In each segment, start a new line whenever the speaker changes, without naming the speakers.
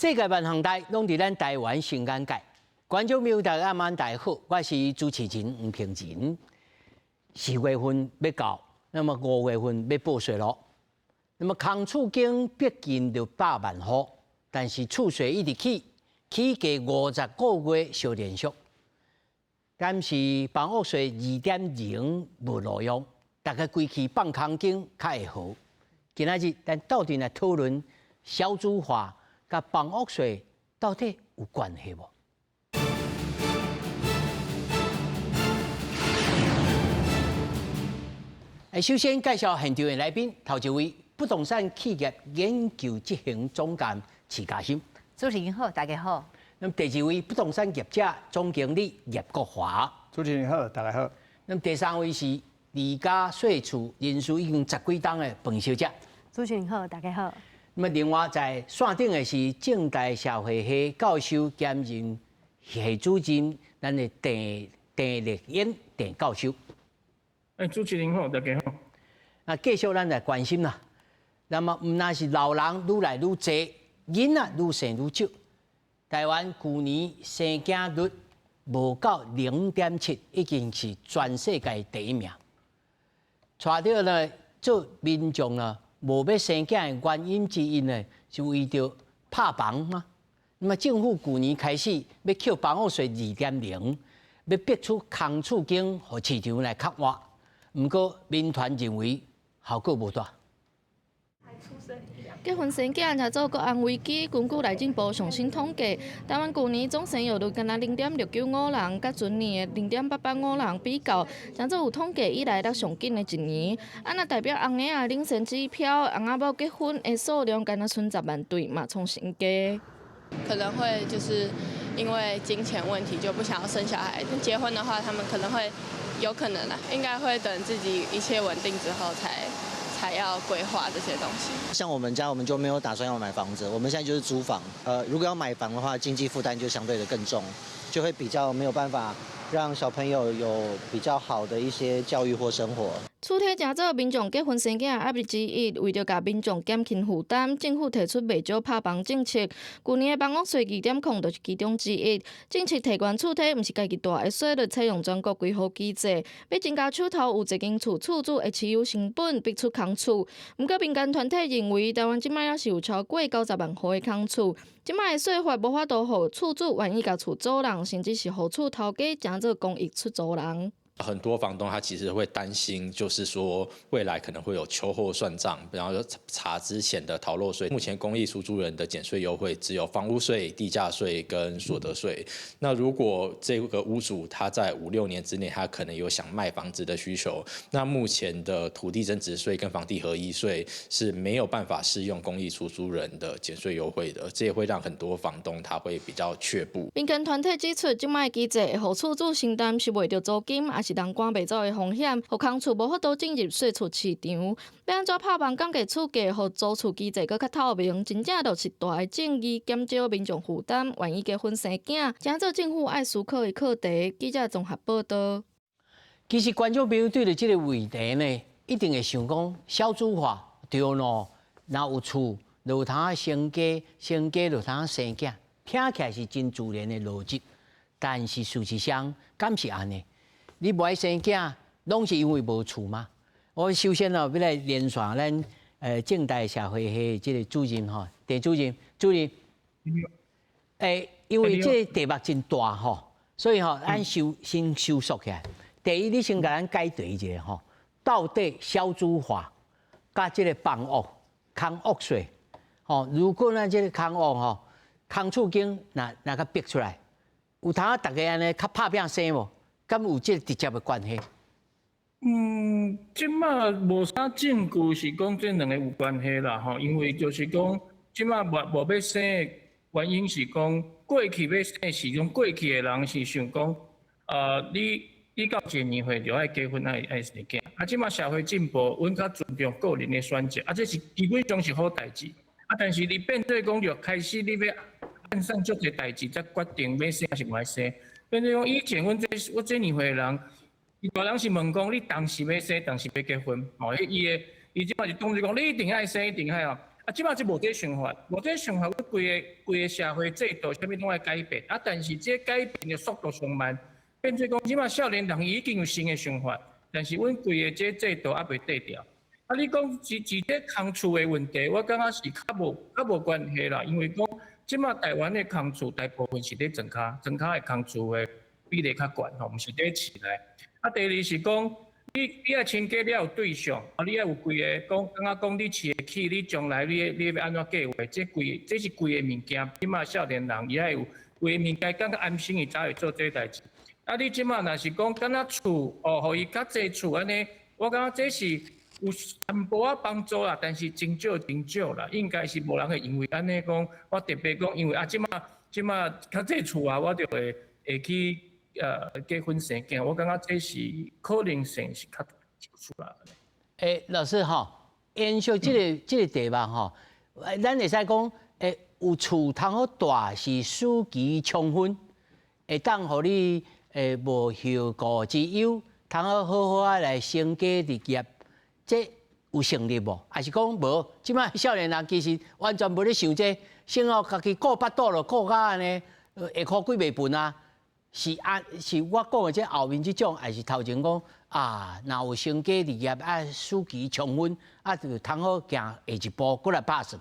世界萬項代攏佇咱台灣新眼界。觀眾朋友大家晚安，大家好，我是主持人黃平仁。4月份欲到，那麼5月份欲報稅囉。那麼空厝間逼近600萬戶，但是厝稅一直起，起價50個月相連續。敢是房屋稅2.0無路用，大家規氣放空間較會好。今仔日咱鬥陣來討論少子化佮房屋稅到底有關係無？首先介紹現場的來賓，頭一位不動產企業研究執行總監徐嘉欣。
主持人好，大家好。
那麼第二位不動產業者總經理葉國華。
主持人好，大家好。
那麼第三位是離家稅厝人數已經十幾冬的彭小姐。
主持人好，大家好。
那麼另外在線頂的是政大社會系教授兼任系主任，咱的鄭鄭麗英鄭教授。
欸，主持人好，大家好。
那繼續咱來關心啦。那麼毋但是老人愈來愈濟，囡仔愈生愈少。台灣舊年生囝率無到0.7，已經是全世界第一名。帶著呢，做民眾呢，無欲生囝的原因之一呢，是為著拍房嗎？那麼政府舊年開始欲扣房屋稅2.0，欲逼出空厝間予市場來較活。毋過民團認為效果無大。
結婚生囝才做國安危機。根據內政部上新統計，台灣舊年總生育率干焦0.695人，佮前年的0.885人比較，誠做有統計以來落上緊的一年。啊，若代表翁仔領先指標，翁仔某結婚的數量干焦賰10萬對，嘛創新低。
可能會就是因為金錢問題就不想要生小孩。結婚的話，他們可能會有可能啊，應該會等自己一切穩定之後才要規劃這些東西。
像我們家，我們就沒有打算要買房子，我們現在就是租房。如果要買房的話，經濟負擔就相對的更重，就會比較沒有辦法讓小朋友有比較好的一些教育或生活。
厝體誠做民眾結婚生囝的壓力之一，為著共民眾減輕負擔，政府提出袂少拍房政策。舊年的房屋稅2.0就是其中之一。政策提懸厝體，毋是家己蹛的稅率，採用全國規號機制，欲增加手頭有一間厝厝主的持有成本，逼出空厝。毋過民間團體認為，台灣這擺猶是有超過90萬戶的空厝，這擺的稅法無法度予厝主願意共厝租人，甚至是予厝頭家誠做公益出租人。
很多房東他其實會擔心，就是說未來可能會有秋後算賬，然後查之前的逃漏稅。目前公益出租人的減稅優惠只有房屋稅、地價稅跟所得稅。那如果這個屋主他在五六年之內，他可能有想賣房子的需求，那目前的土地增值稅跟房地合一稅是沒有辦法適用公益出租人的減稅優惠的，這也會讓很多房東他會比較卻步。
民間團體指出，這擺機制會予厝主承擔收袂著租金，抑是人趕袂走的風險，予空厝無法度進入稅厝市場。欲按怎拍房降低厝價，予租厝機制閣較透明，真正就是大的正義，減少民眾負擔，願意結婚生囝，誠做政府愛思考的課題。記者綜合報道。
其實觀眾朋友對著這個問題呢，一定會想講少子化對囉，若有厝就有通成家，成家就通生囝，聽起來是真自然的邏輯，但是事實上敢是按呢？你無愛生囝，攏是因為無厝嗎？我首先哦，欲來連線咱政大社會系這個主任吼，鄭主任，主任，因為這個題目真大吼，所以吼，咱先先收縮起來。第一，你先共咱解題一下吼，到底少子化佮這個房屋空屋稅，吼，如果咱這個空屋吼，空厝間若若共逼出來，有通逐家按呢較拍拚生無？敢有這個直接的關係？
嗯，這馬無啥證據是講這兩个有關係啦，吼，因為就是講，這馬無無欲生的原因是講，過去欲生是講過去的人是想講，你到一个年歲就愛結婚愛愛生囝，啊，這馬社會進步，阮較尊重個人的選擇，啊，這是基本上是好代誌，啊，但是你變做講就開始你欲按算足濟代誌，才決定欲生抑是無愛生。變做講以前阮這我這年歲的人，伊大人是問講你當時欲生，當時欲結婚，吼，伊的伊這馬是當作講你一定愛生，一定愛哦。啊，這擺這無這想法，無這想法，阮規个規个社會制度啥物攏愛改變。啊，但是這改變的速度上慢，變做講這擺少年人伊已經有新的想法，但是阮規个這制度猶未對調。啊，你講是是這空厝的問題，我感覺是較無關係啦，因為講這擺台灣的空厝大部分是佇莊跤，莊跤的空厝的比例較懸吼，毋是佇市內。啊，第二是講，你愛成家了有對象，啊，你愛有規个講，感覺講你飼會起，你將來你欲按怎計畫？這規這是規个物件，這擺少年人伊愛有規个物件，感覺安心，伊才會做這代誌。啊，你這擺若是講敢若厝哦，予伊較濟厝按呢，我感覺這是有淡薄仔幫助啦，但是真少真少啦，應該是無人會因為按呢講，我特別講，因為啊，這擺這擺較濟厝啊，我就會會去。結婚生囝，我感覺這是可能性是較少啦。
欸，老師吼，延續這個題目吼，咱會使講，欸，有厝通好蹛是使期充分，會當予你欸無後顧之憂，通好好好仔來成家立業，這有成立無？還是講無？這擺少年人其實完全無咧想這，先予家己顧腹肚囉，顧甲按呢，下箍幾袂笨啊？是啊，是我講的這後面這種，還是頭前講啊？若有成家立業啊，使期充分啊，就通好行下一步，閣來拍算。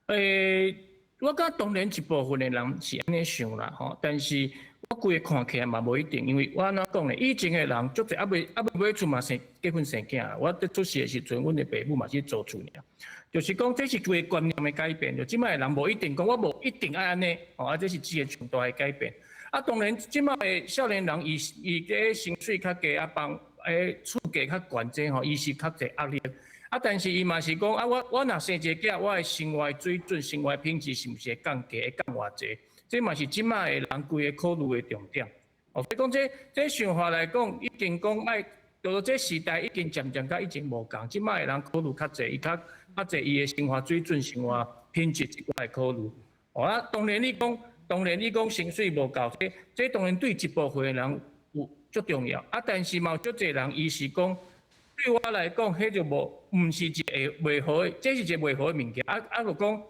欸，我感覺當然一部分的人是按呢想啦，吼，但是我規个看起來嘛無一定，因為我按怎講咧？以前的人足濟猶未買厝嘛生結婚生囝，我佇出世的時陣，阮的爸母嘛是租厝爾。就是講這是規个觀念的改變，就這擺的人無一定講我無一定愛按呢，吼，啊，這是一個上大的改變。啊，當然，這擺的少年人伊伊這薪水較低，啊，房欸厝價較懸，這吼，伊是較濟壓力。啊，但是伊嘛是講啊，我若生一个囝，我的生活水準、生活品質是毋是會降低，會降偌濟？這嘛是這擺的人規个考慮的重點。哦，所以講這這想法來講，已經講愛，就是這時代已經漸漸佮以前無仝。這擺的人考慮較濟，伊較較濟伊的生活水準、生活品質這塊考慮。哦啊，當然你講。當然，你講薪水無夠，這這當然對一部分的人有足重要。啊，但是嘛有足濟人，伊是講對我來講，彼就無，毋是一个袂好的，這是一個袂好的物件。啊啊，就講，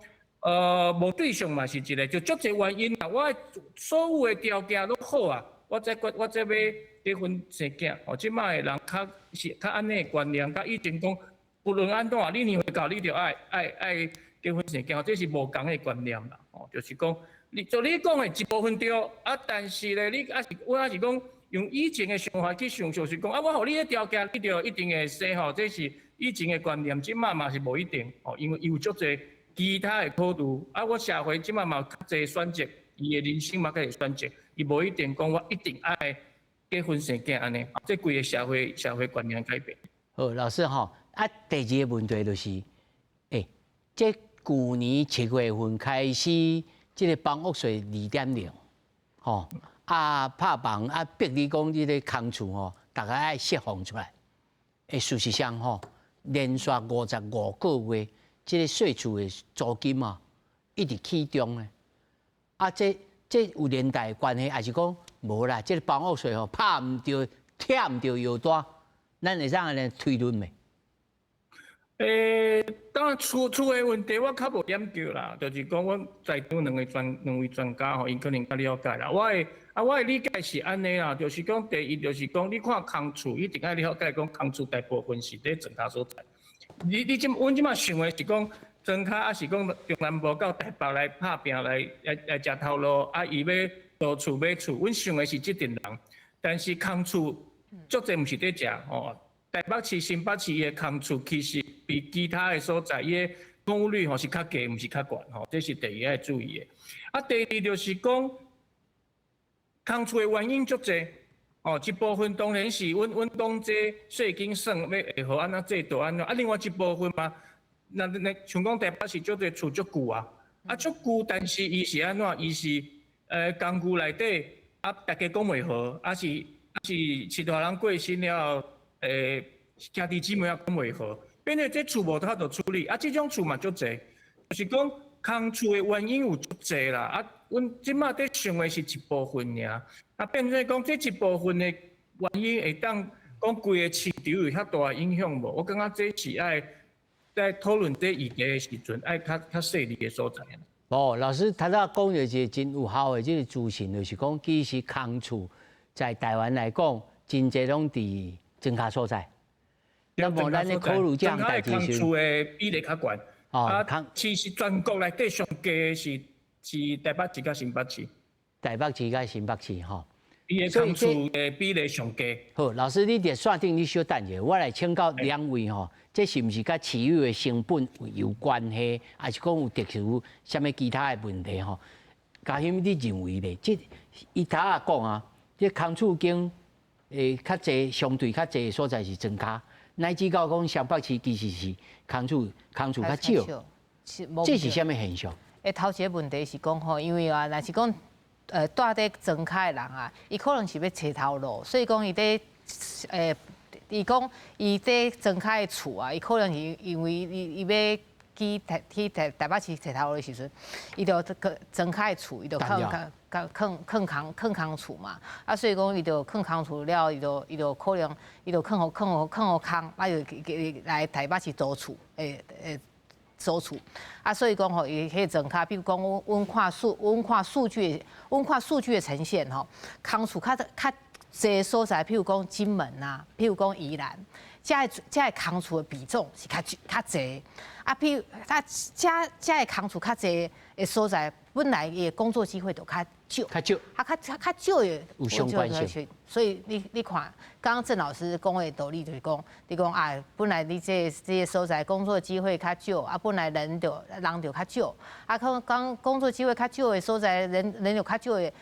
無對象嘛是一個，就足濟原因啦。我所有的條件攏好啊，我才決我才欲結婚生囝。哦，這擺的人較是較按呢的觀念，佮以前講，不論按怎，你年歲到，你就愛愛愛結婚生囝，這是無仝的觀念啦。哦，就是講。你就你講的一部分對，啊，但是咧，你抑是我抑是講用以前的想法去想，就是講啊，我予你的條件，你就一定會生吼，這是以前的觀念，這擺嘛是無一定吼，因為伊有足濟其他的考慮，啊，我社會這擺嘛有較濟選擇，伊的人生嘛較會選擇，伊無一定講我一定愛結婚生囝按呢，這規个社會社會觀念改變。
好，老師吼，啊，第二个問題就是，欸，這舊年7月份開始。這个房屋稅2.0，吼啊拍房啊逼你講這个空厝吼，逐家愛釋放出來。欸，事實上吼，連續55個月，這个細厝的租金啊，一直起中咧。啊，這這有連帶關係，還是講無啦？這个房屋稅吼，拍毋著，拆毋著藥單，咱會使按呢推論袂？
欸，當然厝厝的問題我較無研究啦，就是講阮在場兩位專家吼，𪜶可能較了解啦。我的理解是按呢啦，就是講第一就是講，你看空厝一定愛了解講空厝大部分是佇莊跤所在。你這阮這擺想的是講莊跤，抑是講中南部到台北來拍拚來來來食頭路，啊，伊欲租厝買厝，阮想的是這陣人，但是空厝足濟毋是佇遮吼。台北市、新北市的空厝其實比其他的所在，伊的空屋率吼是較低，毋是較懸吼，這是第一愛注意的。啊，第二就是講空厝的原因足濟，哦，一部分當然是阮阮講這稅金算欲會予按怎制度按怎，啊，另外一部分嘛，那那像講台北市足濟厝足舊啊，啊足舊，但是伊是按怎？伊是公寓內底啊，大家講袂好，啊是啊是飼大人過身了後。兄弟姊妹也講袂好，變做這厝無法度處理，啊，這種厝嘛足濟，就是講空厝的原因有足濟啦，啊，阮這擺佇想的是一部分爾，啊，變做講這一部分的原因會當講規个市場有遐大影響無？我感覺這是愛在討論這議題的時陣，愛較較細膩的所在。
哦，老師頭先講著一個真有效的這個資訊，就是講其實空厝在台灣來講，真濟攏佇莊跤所在。那麼咱咧考慮這項代誌時，
空厝的比例較懸。
哦，
其實全國內底上低的是台北市佮新北市。
台北市佮新北市吼。
伊的空厝的比例上低。
好，老師你佇線頂你小等者，我來請教兩位吼，這是毋是佮持有的成本有關係，還是講有特殊啥物其他的問題吼？嘉欣，你認為咧？這伊頭仔講啊，這空厝間較濟相對較濟的所在是莊跤，乃至到講雙北市其實是空厝空厝較少，這是啥物現象？
欸，頭一个問題是講吼，因為啊，若是講住佇莊跤的人啊，伊可能是欲揣頭路，所以講伊佇伊講伊佇莊跤的厝啊，伊可能是因為伊伊欲去台北市揣頭路的時陣，伊就去莊跤的厝，伊就囥囥囥囥空囥空厝嘛，啊，所以講伊就囥空厝了，伊就可能伊就囥予囥予囥予空，啊，就來台北市租厝，欸欸。租厝啊，所以講吼，伊彼個莊跤，比如講，阮看數據，阮看數據的呈現吼，空厝較較濟所在，譬如講金門啊，譬如講宜蘭，遮個空厝的比重是較較濟。啊，譬如啊，遮遮個空厝較濟的所在，本來伊的工作機會就較少，
較少，
啊，較較較少的
有相關性。
所以你看，剛剛鄭老師講的道理就是講，你講啊，本來你這個所在工作機會較少，啊，本來人就較少，啊，可講工作機會較少的所在，人就較少的，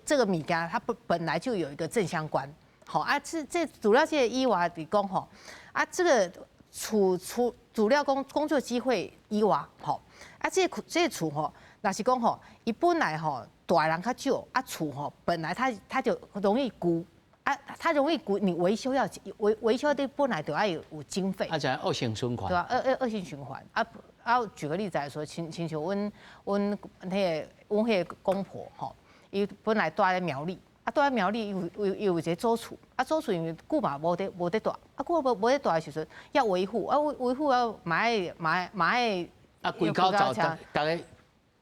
這個物件，它不本來就有一個正相關。好啊，這主要這個以外佇講吼，啊，這個厝主要工作機會以外，吼，啊，這個厝吼，若是講吼，伊本來吼蹛的人較少，啊厝吼本來它就容易舊，啊，它容易舊，你維修要維修的本來就愛有經費。
啊，就惡性循環。
對啊，惡性循環。啊啊，舉個例子來說，親像阮彼個公婆吼，伊本來蹛咧苗栗。啊，蹛咧苗栗有一個祖厝，啊祖厝因為久嘛無佇住，啊久無佇住的時陣要維護，啊維護啊嘛愛嘛愛嘛愛。
啊，規口罩，逐家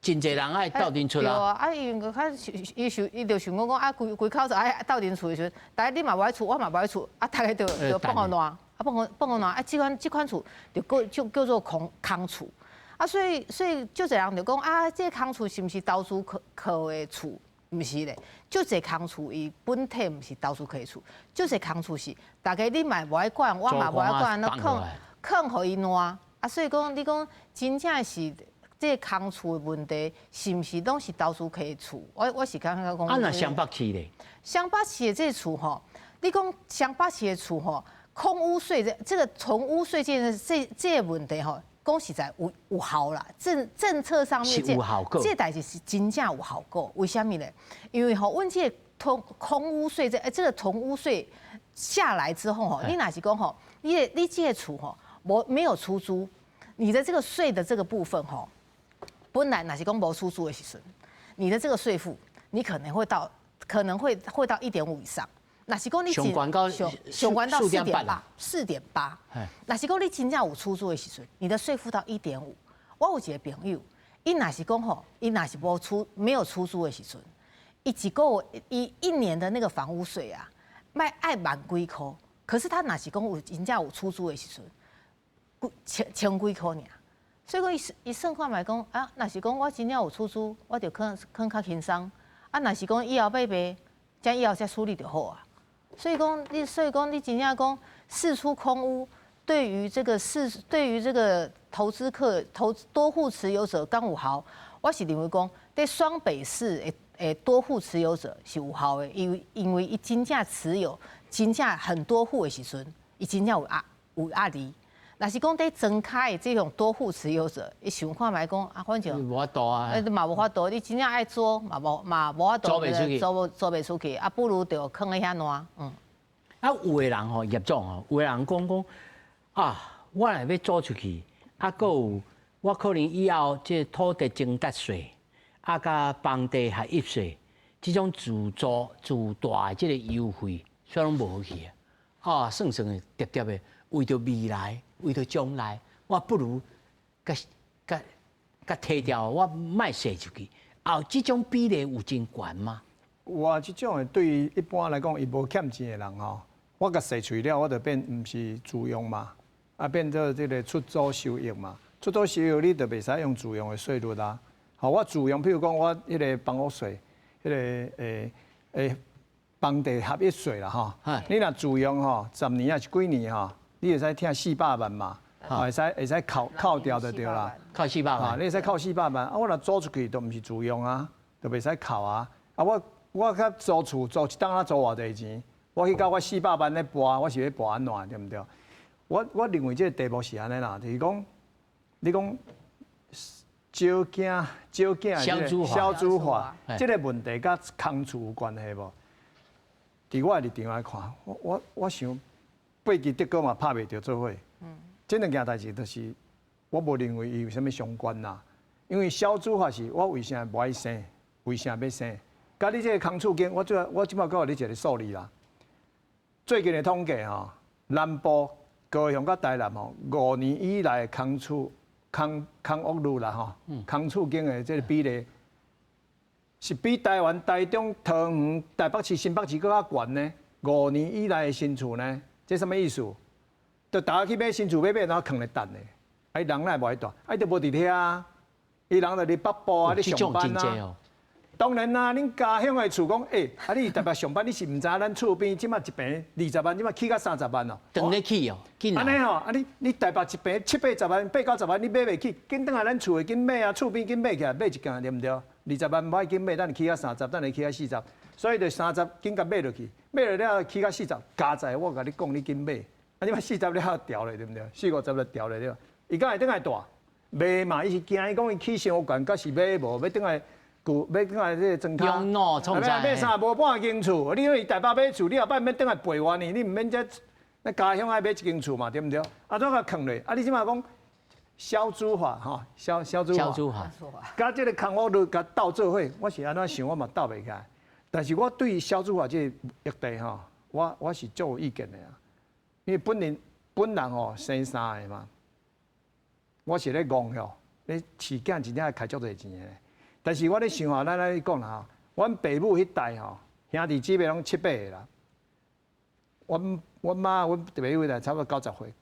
真濟人愛鬥陣出
啊。對啊，啊因為較伊想伊就想講講啊，規規口罩愛鬥陣厝的時陣，逐家你嘛無愛厝，我嘛無愛厝，啊，逐家就放予爛，啊放予放予爛，啊這款厝就叫就叫做空厝，啊所以足濟人就講啊，這個空厝是毋是投資客的厝？毋是咧，足濟空厝伊本體毋是投資客的厝，足濟空厝是逐家你嘛無愛管，我嘛無愛管，攏囥囥予伊爛。啊，所以講你講真正是這個空厝的問題，是毋是攏是投資客的厝？我是感覺講。
啊，若雙北市咧？
雙北市的這個厝吼，你講雙北市的厝吼，空屋稅這個重屋稅這件這個問題吼，講實在有效啦，政策上面
這
這代誌是真正有效果。為啥物呢？因為吼，阮這個空屋稅這個重屋稅下來之後吼，你若是講吼，你這個厝吼，無沒有出租，你的這個稅的這個部分吼，本來若是講無出租的時陣，你的這個稅負，你可能會到1.5以上。若是講你
上懸到
上懸到四點八，四點八。若是講你真正有出租的時陣，你的稅負到1.5。我有一個朋友，伊若是講吼，伊若是無出沒有出租的時陣，伊一個月伊一年的那個房屋稅啊，欲愛萬幾箍。可是他若是講有真正有出租的時陣，千幾箍爾。所以講伊算看覓講啊，若是講我真正有出租，我就囥囥較輕鬆。啊，若是講以後欲賣，這以後再處理就好啊。所以講你真正講釋出空屋，對於這個投資客、投多戶持有者敢有效？我是認為講，佇雙北市的多戶持有者是有效的，因為伊真正持有真正很多戶的時陣，伊真正有壓力。若是講佇莊跤的這種多戶持有者，伊想看覓講啊，反正
無法度啊，
欸，嘛無法度，你真正愛租嘛無嘛無法度，
租袂出去，
租袂出去，啊，不如就囥佇遐爛，嗯。
啊，有的人吼，葉總吼，有的人講講啊，我若欲租出去，啊，閣有我可能以後這土地增值稅，啊，佮房地合一稅，這種自租自住的這個優惠，煞攏無去啊，啊，算算的疊疊的，為著未來，為著將來，我不如共共共提掉，我莫踅出去。哦，這種比例有真懸嗎？
有啊，這種的對於一般來講，伊無欠錢的人吼，我共踅出去了，我就變毋是自用嘛，啊變做這個出租收益嘛。出租收益你就袂使用自用的稅率啊。好，我自用，譬如講我彼個房屋稅，彼個房地合一稅啦吼。你若自用吼，10年抑是幾年吼，你會使退四百萬嘛，會使扣掉就對啦。
扣四百萬。
你會使扣四百萬，啊，我若租出去就毋是自用啊，就袂使扣啊。啊，我較租厝租一冬仔租偌濟錢，我去到我四百萬咧跋，我是欲跋按怎對毋對？我認為這個題目是按呢啦，就是講你講少囝少囝少子化，這個問題佮空厝有關係無？佇我的立場來看，我想飛機德國嘛拍袂著做伙。這兩件代誌就是我無認為伊有啥物相關啦，因為少子化是我為啥無愛生，為啥欲生？佮你這個空厝間，我這擺閣予你一個數字啦。最近的統計吼，南部高雄佮台南吼，5年以來空厝空屋率啦吼，空厝間的這個比例是比台灣、台中、桃園、台北市、新北市閣較懸呢。五年以來的新厝呢，這啥物意思？就大家去買新厝，買買然後囥咧等咧，啊，人哪會無愛蹛？啊，伊就無佇遐啊，伊人就佇北部啊，咧上班啊。當然啦，恁家鄉的厝講，啊，你台北上班，你是毋知影咱厝邊這馬一坪20萬，這馬起到30萬哦。
當咧起哦，
按呢吼，啊你台北一坪七八十萬、八九十萬，你買袂起，緊轉來咱厝的緊買啊，厝邊緊買起來，買一間對毋對？20萬無愛緊買，等下起到三十，等下起到40，所以就三十緊共買落去，買落了後起到四十，加在我共你講，你緊買，啊你嘛四十了後調咧，對毋對？四五十就調咧對。伊敢會轉來蹛？袂嘛，伊是驚伊講伊起傷懸，閣是買無，欲轉來。舊欲轉來這個莊跤，買啥無半間厝？你因為台北買厝，你後擺免轉來賠偌年，你毋免這那家鄉愛買一間厝嘛，對毋對？啊，怎共囥咧？啊，你這馬講少子化吼，少子化，佮這個空屋率共鬥做伙，我是按怎想，我嘛鬥袂起來。但是我對少子化這個議題吼，我是足有意見的啊。因為本人吼生三個嘛，我是咧戇吼，咧飼囝真正愛開足濟錢的。但是我咧想啊，咱來講啦吼，阮爸母彼代吼，兄弟姊妹攏七八個啦。阮媽阮爸母彼代差不多90歲，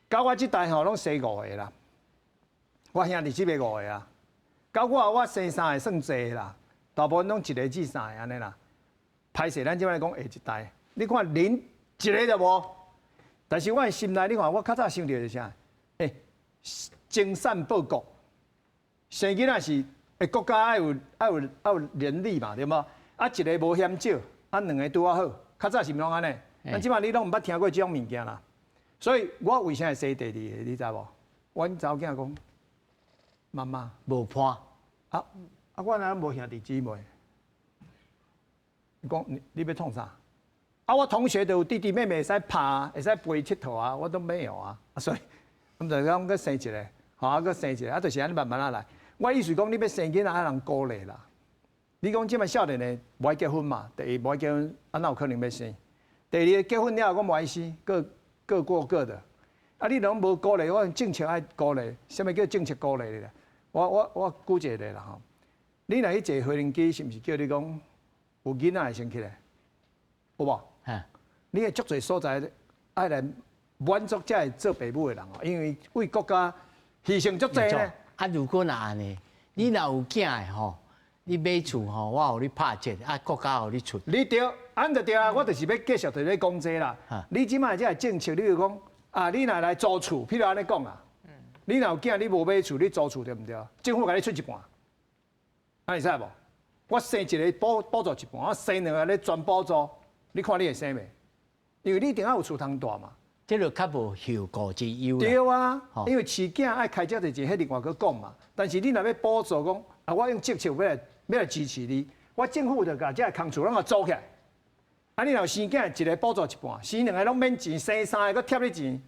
到我這代吼攏生五個啦。我兄弟姊妹五個啊，到我生三個算濟啦，大部分攏一個至三個按呢啦。歹勢，咱這擺講下一代，你看連一個都無。但是我的心內，你看我較早想著是啥？精善報國，生囡仔是。國家愛有能力嘛，對無？啊，一個無嫌少，啊，兩個拄仔好。較早是毋攏按呢？啊，這擺你攏毋捌聽過這種物件啦。所以我為啥會生第二個？你知無？阮查某囝講，媽媽
無伴。
啊啊！我哪無兄弟姊妹？伊講你欲創啥？啊，我同學都有弟弟妹妹會使拍，會使陪𨑨迌啊，我都沒有啊。所以，阮就講閣生一個，吼啊，閣生一個，啊，就是按呢慢慢仔來。我意思講，你欲生囡仔愛人鼓勵啦。你講這擺少年的無愛結婚嘛？第一無愛結婚，啊哪有可能欲生？第二結婚了後，閣無愛生，各各過各的。啊，你攏無鼓勵，我政策愛鼓勵，啥物叫政策鼓勵咧？我舉一個例啦吼。你若去坐飛行機，是毋是叫你講有囡仔會先起來？有無？你會足濟所在愛來滿足這个做爸母的人哦，因為為國家犧牲足濟咧。
啊，如果若按呢，你若有囝的吼，你買厝吼，我予你拍折，啊，國家予你出。
你對，按就對啊，我就是欲繼續就咧講這啦。你這擺這个政策，你就講啊，你若來租厝，譬如按呢講啊，你若有囝，你無買厝，你租厝對毋對？政府共你出一半，按會使無？我生一個補助一半，我生兩個咧全補助，你看你會生袂？因為你一定愛有厝通蹛嘛。
這就較無後顧之憂。
對啊，因為飼囝愛開遮濟錢，彼另外閣講嘛。但是你若欲補助講，啊，我用政策欲來支持你，我政府就共這个空厝攏共租起來。啊，你若有生囝，一個補助一半，生兩個攏免錢，生三個閣貼你錢，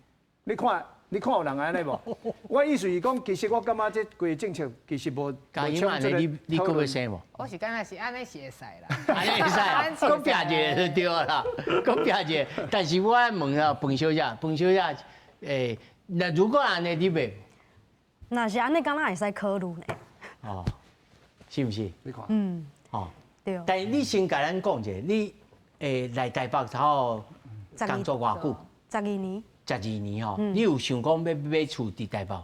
你看你看有人按呢無？我意思是講，其實我感覺這規个政策其實無。
嘉義按呢，你閣欲生無？
我是感覺是按呢是會使啦。
按呢會使，閣拼一个就對啦，閣拼一个。但是我愛問啊，彭小姐，彭小姐，那如果按呢，你買？
若是按呢，敢若會使考慮呢？
哦，是毋是？
你看，
哦，
對。
但是你先共咱講者，你來台北頭工作偌久？12
年。
12年吼，你有想講欲買厝佇台北？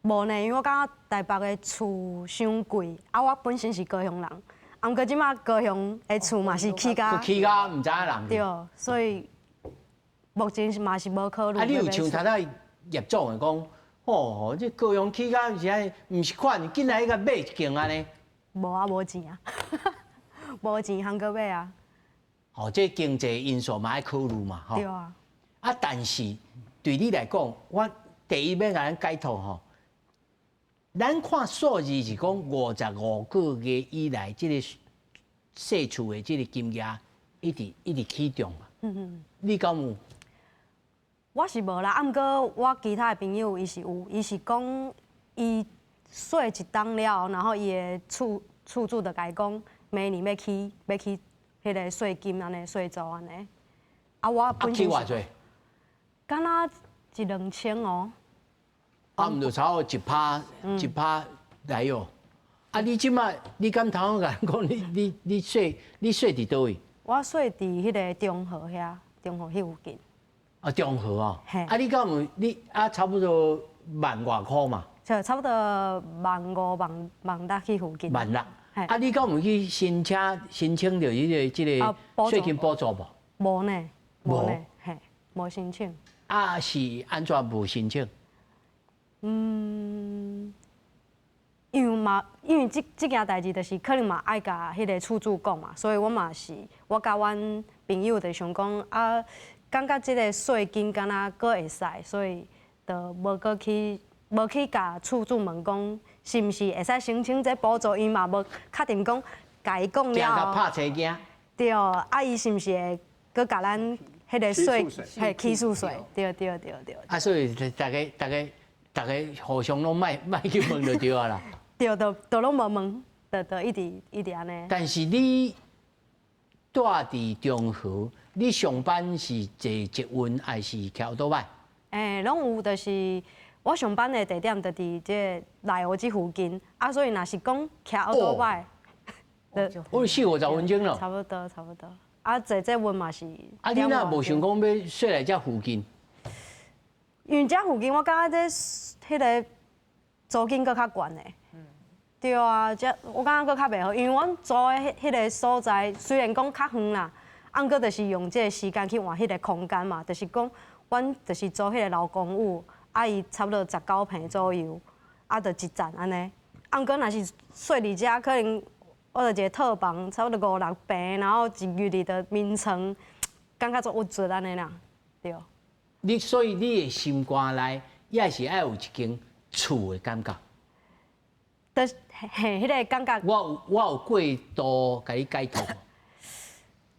無呢，因為我感覺台北的厝傷貴，啊，我本身是高雄人，啊，毋過這馬高雄的厝嘛是起價，
起價毋知影人。
對，所以目前是嘛是無考慮。
啊，你有像頭仔葉總的講，哦，這高雄起價是按呢，毋是款，緊來共買一間按呢？
無啊，無錢啊，無錢通閣買啊。
哦，這經濟因素嘛愛考慮嘛，吼。
對啊。
啊，但是對你來講，我第一欲共咱解套吼。咱看數字是講55個月以來，這個細厝的這個金額一直一直起漲嘛。你敢有？
我是無啦，啊，毋過我其他的朋友伊是有，伊是講伊稅一冬了後，然後伊的厝主就共伊講，明年欲起彼个稅金按呢，稅租按呢。啊，我本身
起偌濟？
敢若一兩千哦。
啊，毋就差不多1趴1趴來喲。啊，你這馬你敢頭先共咱講，你稅佇佗位？
我稅佇彼个中和遐，中和彼附近。
啊，中和哦。啊，你敢有你啊？差不多萬外箍嘛。
就差不多萬五萬萬六彼附近。
萬六。啊，你敢有去申請著這個稅金補助無？
無呢，無呢，嘿，無申請。
啊，是按怎無申請？
嗯，因為嘛，因為這件代誌就是可能嘛愛共彼个厝主講嘛，所以我嘛是我佮阮朋友就想講啊，感覺這个稅金敢若閣會使，所以就無去共厝主問講是毋是會使申請這補助，伊嘛無確定講共伊講了後，
拍車驚。
對，啊，伊是毋是會閣共咱彼个稅，嘿，起訴稅，對對對對。
啊，所以逐家互相攏莫去問就對啊啦。
對，就攏無問，就一直一直按呢。
但是你住佇中和，你上班是坐捷運還是騎歐多擺？
欸，攏有，就是我上班的地點就佇這內湖這附近，啊，所以若是講騎歐多擺，
我四五十分鐘咯。
差不多，差不多。啊，坐捷運嘛是。
啊，你若無想講欲稅來遮附近？
因為遮附近我感覺這彼个租金閣較懸的。對啊，這我感覺閣較袂好，因為阮租的彼个所在雖然講較遠啦，啊，毋過就是用這个時間去換彼个空間嘛，就是講阮就是租彼个老公寓，啊，伊差不多19坪左右，啊，就一層按呢。啊，毋過若是稅佇遮，可能我就一個套房，差不多五六坪，然後一入去就眠床，感覺足鬱卒按呢啦，對。
你所以你的心肝內也是愛有一間厝的感覺。
就是嘿，彼个感覺。
我有過度共你解套。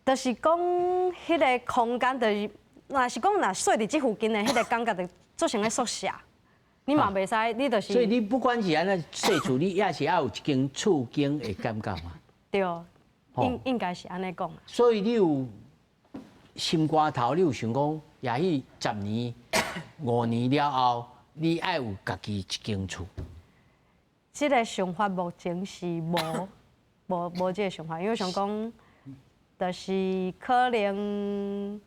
就是講，彼个空間就是，若是講若稅佇這附近的，彼个感覺就做像咧宿舍，你嘛袂使，你就是。
所以你不管是按怎細厝，你也是愛有一間厝間的感覺嘛。
對，應該是按呢講。
所以你有心肝頭，你有想講，也許10年、5年了後，你愛有家己一間厝。
這个想法目前是無這个想法，因為想講，就是可能，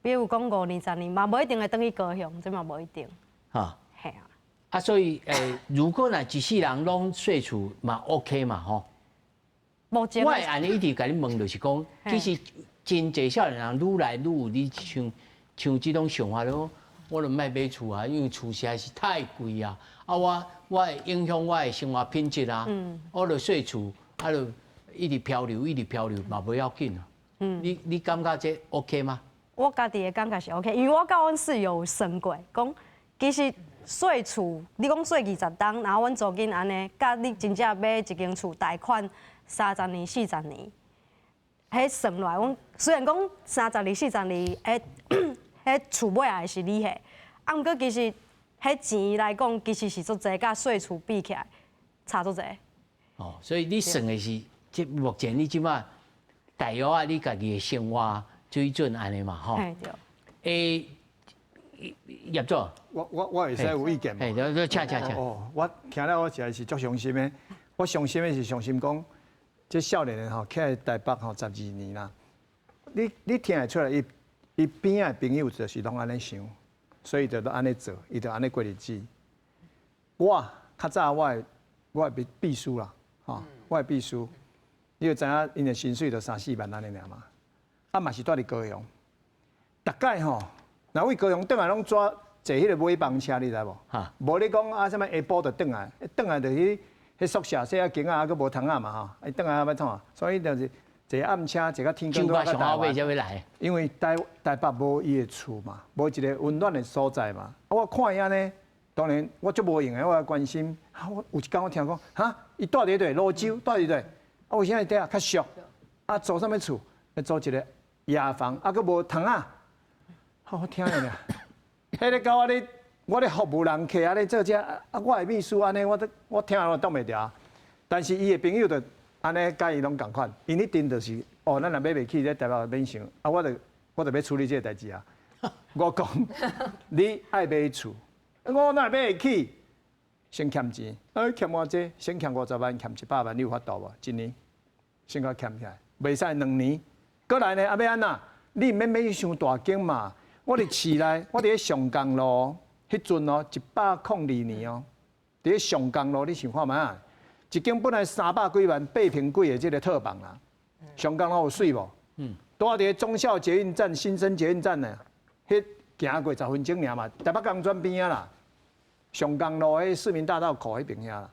比如講5年、10年嘛，無一定會轉去高雄，這嘛無一定。
哈。
嘿啊。
啊，所以如果若一世人攏稅厝嘛 OK 嘛吼。
目前
我會按呢一直共你問，就是講，其實真濟少年人愈來愈有你像這種想法咯。我就莫買厝啊，因為厝實在是太貴啊！啊，我會影響我的生活品質啊。我就稅厝，啊，就一直漂流，一直漂流嘛，無要緊啊。你感覺這 OK 嗎？
我家己的感覺是 OK，因為我佮阮室友有算過，講其實稅厝，你講稅20冬，然後阮租金按呢，佮你真正買一間厝貸款30年、40年，彼算落來，阮雖然講30年、40年，彼厝尾仔的是你的，啊，毋過其實彼錢來講，其實是足濟，佮稅厝比起來差足濟。
哦，所以你算的是，這目前你這馬大約啊，你家己的生活水準按呢嘛，吼。
嘿，對。
葉總，
我會使有意見無？
嘿，請請請。
哦，我聽了我實在是足傷心的。我傷心的是傷心講，這少年的吼，徛佇台北吼12年啦。你聽會出來，伊伊邊仔的朋友就是攏按呢想，所以就都按呢做，伊就按呢過日子。我較早我的秘書啦，吼，我的秘書，你就知影𪜶的薪水就三四萬按呢爾嘛，啊嘛是蹛佇高雄，逐擺吼，若為高雄轉來攏坐坐彼個尾班車，你知無？無你講啊，啥物下晡就轉來，轉來就去彼宿舍洗仔間仔，啊，閣無窗仔嘛吼，伊轉來欲創啥？所以就是坐暗車坐到天光
才台灣。才欲來。
因為台台北無伊的厝嘛，無一個溫暖的所在嘛。啊，我看伊按呢，當然我足無閒的，我關心。啊，我有一工我聽講，哈，伊蹛佇佗蘆洲，蹛佇佗，啊，為啥物佇遐較俗？啊，租啥物厝？租一個雅房，啊，閣無窗仔。好，我聽爾。彼個佮我咧，我咧服務人客按呢做這，啊，我的秘書按呢，我都我聽了我擋袂牢。但是伊的朋友就按呢，佮伊攏仝款，𪜶一定就是哦，咱若買袂起，咧台北免想，啊，我就欲處理這個代誌啊。我講，你愛買厝，我哪會買會起？先欠錢，啊，欠偌濟？先欠50萬，欠100萬，你有法度無？一年先共欠起來，袂使2年。閣來呢，啊，欲按怎？你毋免買傷大間嘛。我佇市內，我佇咧松江路，彼陣哦，102年哦，佇咧松江路，你想看覓啊？一間本來三百幾萬8坪幾的這個套房啦，松江路有媠無？嗯。拄仔佇咧忠孝捷運站、新生捷運站呢，彼行過10分鐘爾嘛，台北工專邊仔啦，松江路彼市民大道口彼邊遐啦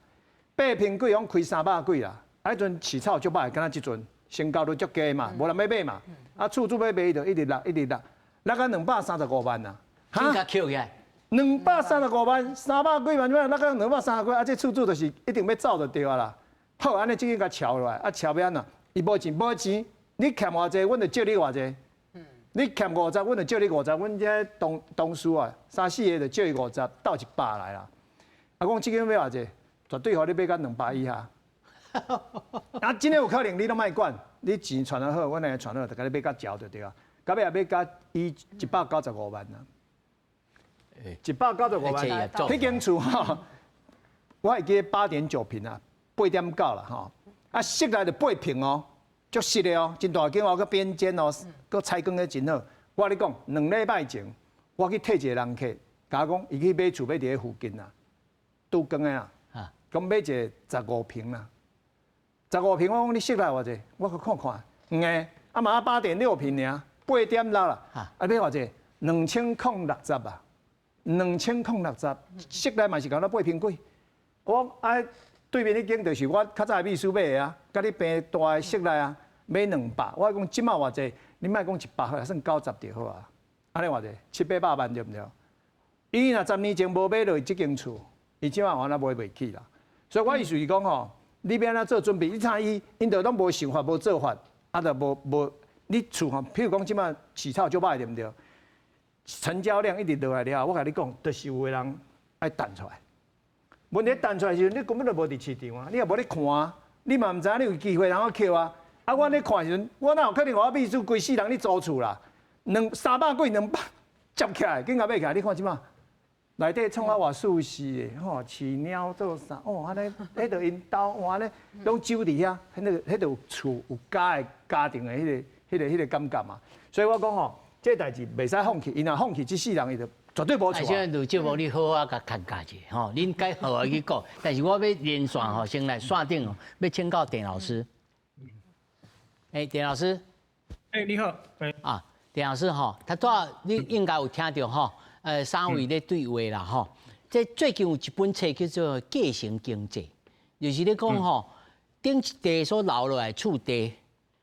，8坪幾攏開三百幾啦，啊，彼陣市草足歹，敢若這陣成交率足低嘛，無人欲買嘛，啊，厝主欲賣就一直落，一直落。落到235萬啊！
哈，起來。
235萬，三百幾萬，怎落到230幾？啊，這厝主就是一定欲走就對啊啦。好，按呢這間共撨落來，啊，撨欲按怎？伊無錢，無錢，你欠偌濟，阮就借你偌濟。你欠五十，阮就借你五十。阮這同同事啊，三四個就借伊五十，鬥100來啦。啊，講這間欲偌濟，絕對予你買到200以下。啊，真的有可能，你攏莫管，你錢揣好，阮來揣好，就共你買甲撨就對啊。到尾也買甲伊195萬啊！195萬，彼間厝吼，我會記8.9坪啊，8.9啦吼。啊，室內就8坪哦，足實的哦，真大間哦，閣邊間哦，閣採光閣真好。我共你講，2禮拜前我去替一個人客，共我講伊去買厝買佇咧附近啊，拄光的啊，講買一個15坪啦，十五坪我講你室內偌濟，我去看看，黃的，啊嘛8.6坪爾。8.6啦，啊買偌濟？2060啊，2060，室內嘛是共咱8坪幾。我啊對面彼間就是我較早的秘書買的啊，佮你平大的室內啊，買200。我講這馬偌濟，你莫講100好，算90就好啊。按呢偌濟？七八百萬對毋對？伊若10年前無買落這間厝，伊這馬可能買袂起啦。所以我意思是講吼，你欲按怎做準備？你睇伊，𪜶就攏無想法、無做法，啊，就無無。你厝吼，譬如講這馬市草足歹對毋對？成交量一直落來了，我共你講，就是有的人愛彈出來。問題彈出來時陣，你根本就無佇市場啊，你也無咧看，你嘛毋知影你有機會通去抾啊。啊，我咧看時陣，我哪有可能予我秘書規世人咧租厝啦？兩三百幾兩百接起來，緊共買起來。你看這馬內底創啊偌舒適的吼，飼貓做啥？哦，按呢，彼就𪜶兜，哇按呢，攏住佇遐，彼個彼就有厝有家的家庭的彼個。彼個感覺嘛，所以我講吼，這代誌袂使放棄，伊若放棄，這世人伊就絕對無厝。
現在呂節目你好好共勸教者吼，恁該好好去講，但是我欲連線吼，先來線頂哦，欲請教鄭老師。欸，鄭老師。
欸，你好。
啊，鄭老師吼，頭拄仔你應該有聽著吼，三位咧對話啦吼。這最近有一本冊叫做《繼承經濟》，就是咧講吼，頂一代所留落來厝地，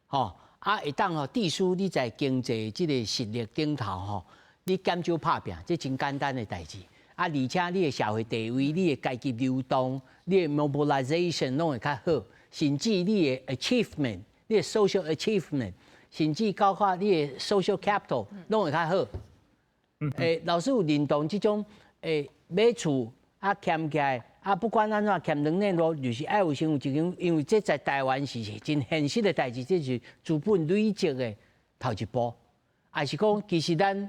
吼。啊，會當吼，致使你在經濟這個實力頂頭吼，你減少拍拚，這真簡單的代誌。啊，而且你的社會地位、你的階級流動、你的 mobilization 攏會較好，甚至你的 achievement、你的 social achievement，甚至包括你的 social capital 攏會較好。欸，老師有認同這種欸買厝啊欠起來啊，不管按怎欠兩年多，就是愛有先有一間，因為這在台灣是真現實的代誌，這是資本累積的頭一步。還是講其實咱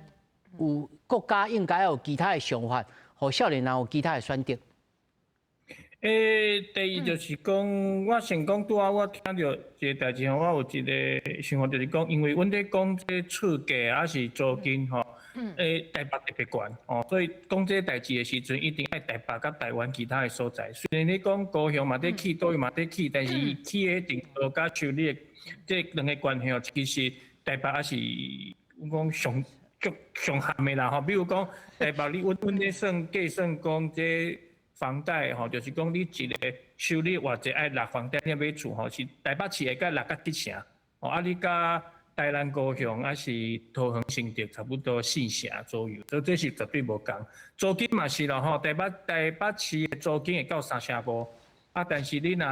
有國家應該有其他的想法，予少年人有其他的選擇。
第一就是講，我先講拄仔我聽著一个代誌吼，我有一个想法，就是講，因為阮咧講這厝價抑是租金吼，台北特別懸哦，所以講這代誌的時陣，一定愛台北佮台灣其他的所在。雖然你講高雄嘛佇起，佗位嘛佇起，但是伊起的程度佮收入的這兩个關係哦，其實台北抑是阮講上足上譀的啦吼。比如講台北，你阮阮咧算計算講這房貸吼，就是講你一个收入偌濟愛納房貸，你買厝吼，是台北市會共納甲七成，哦，啊你佮台南高雄抑是桃園新竹差不多四成左右，所以這是絕對無仝。租金嘛是啦吼，台北台北市的租金會到三成五，啊，但是你若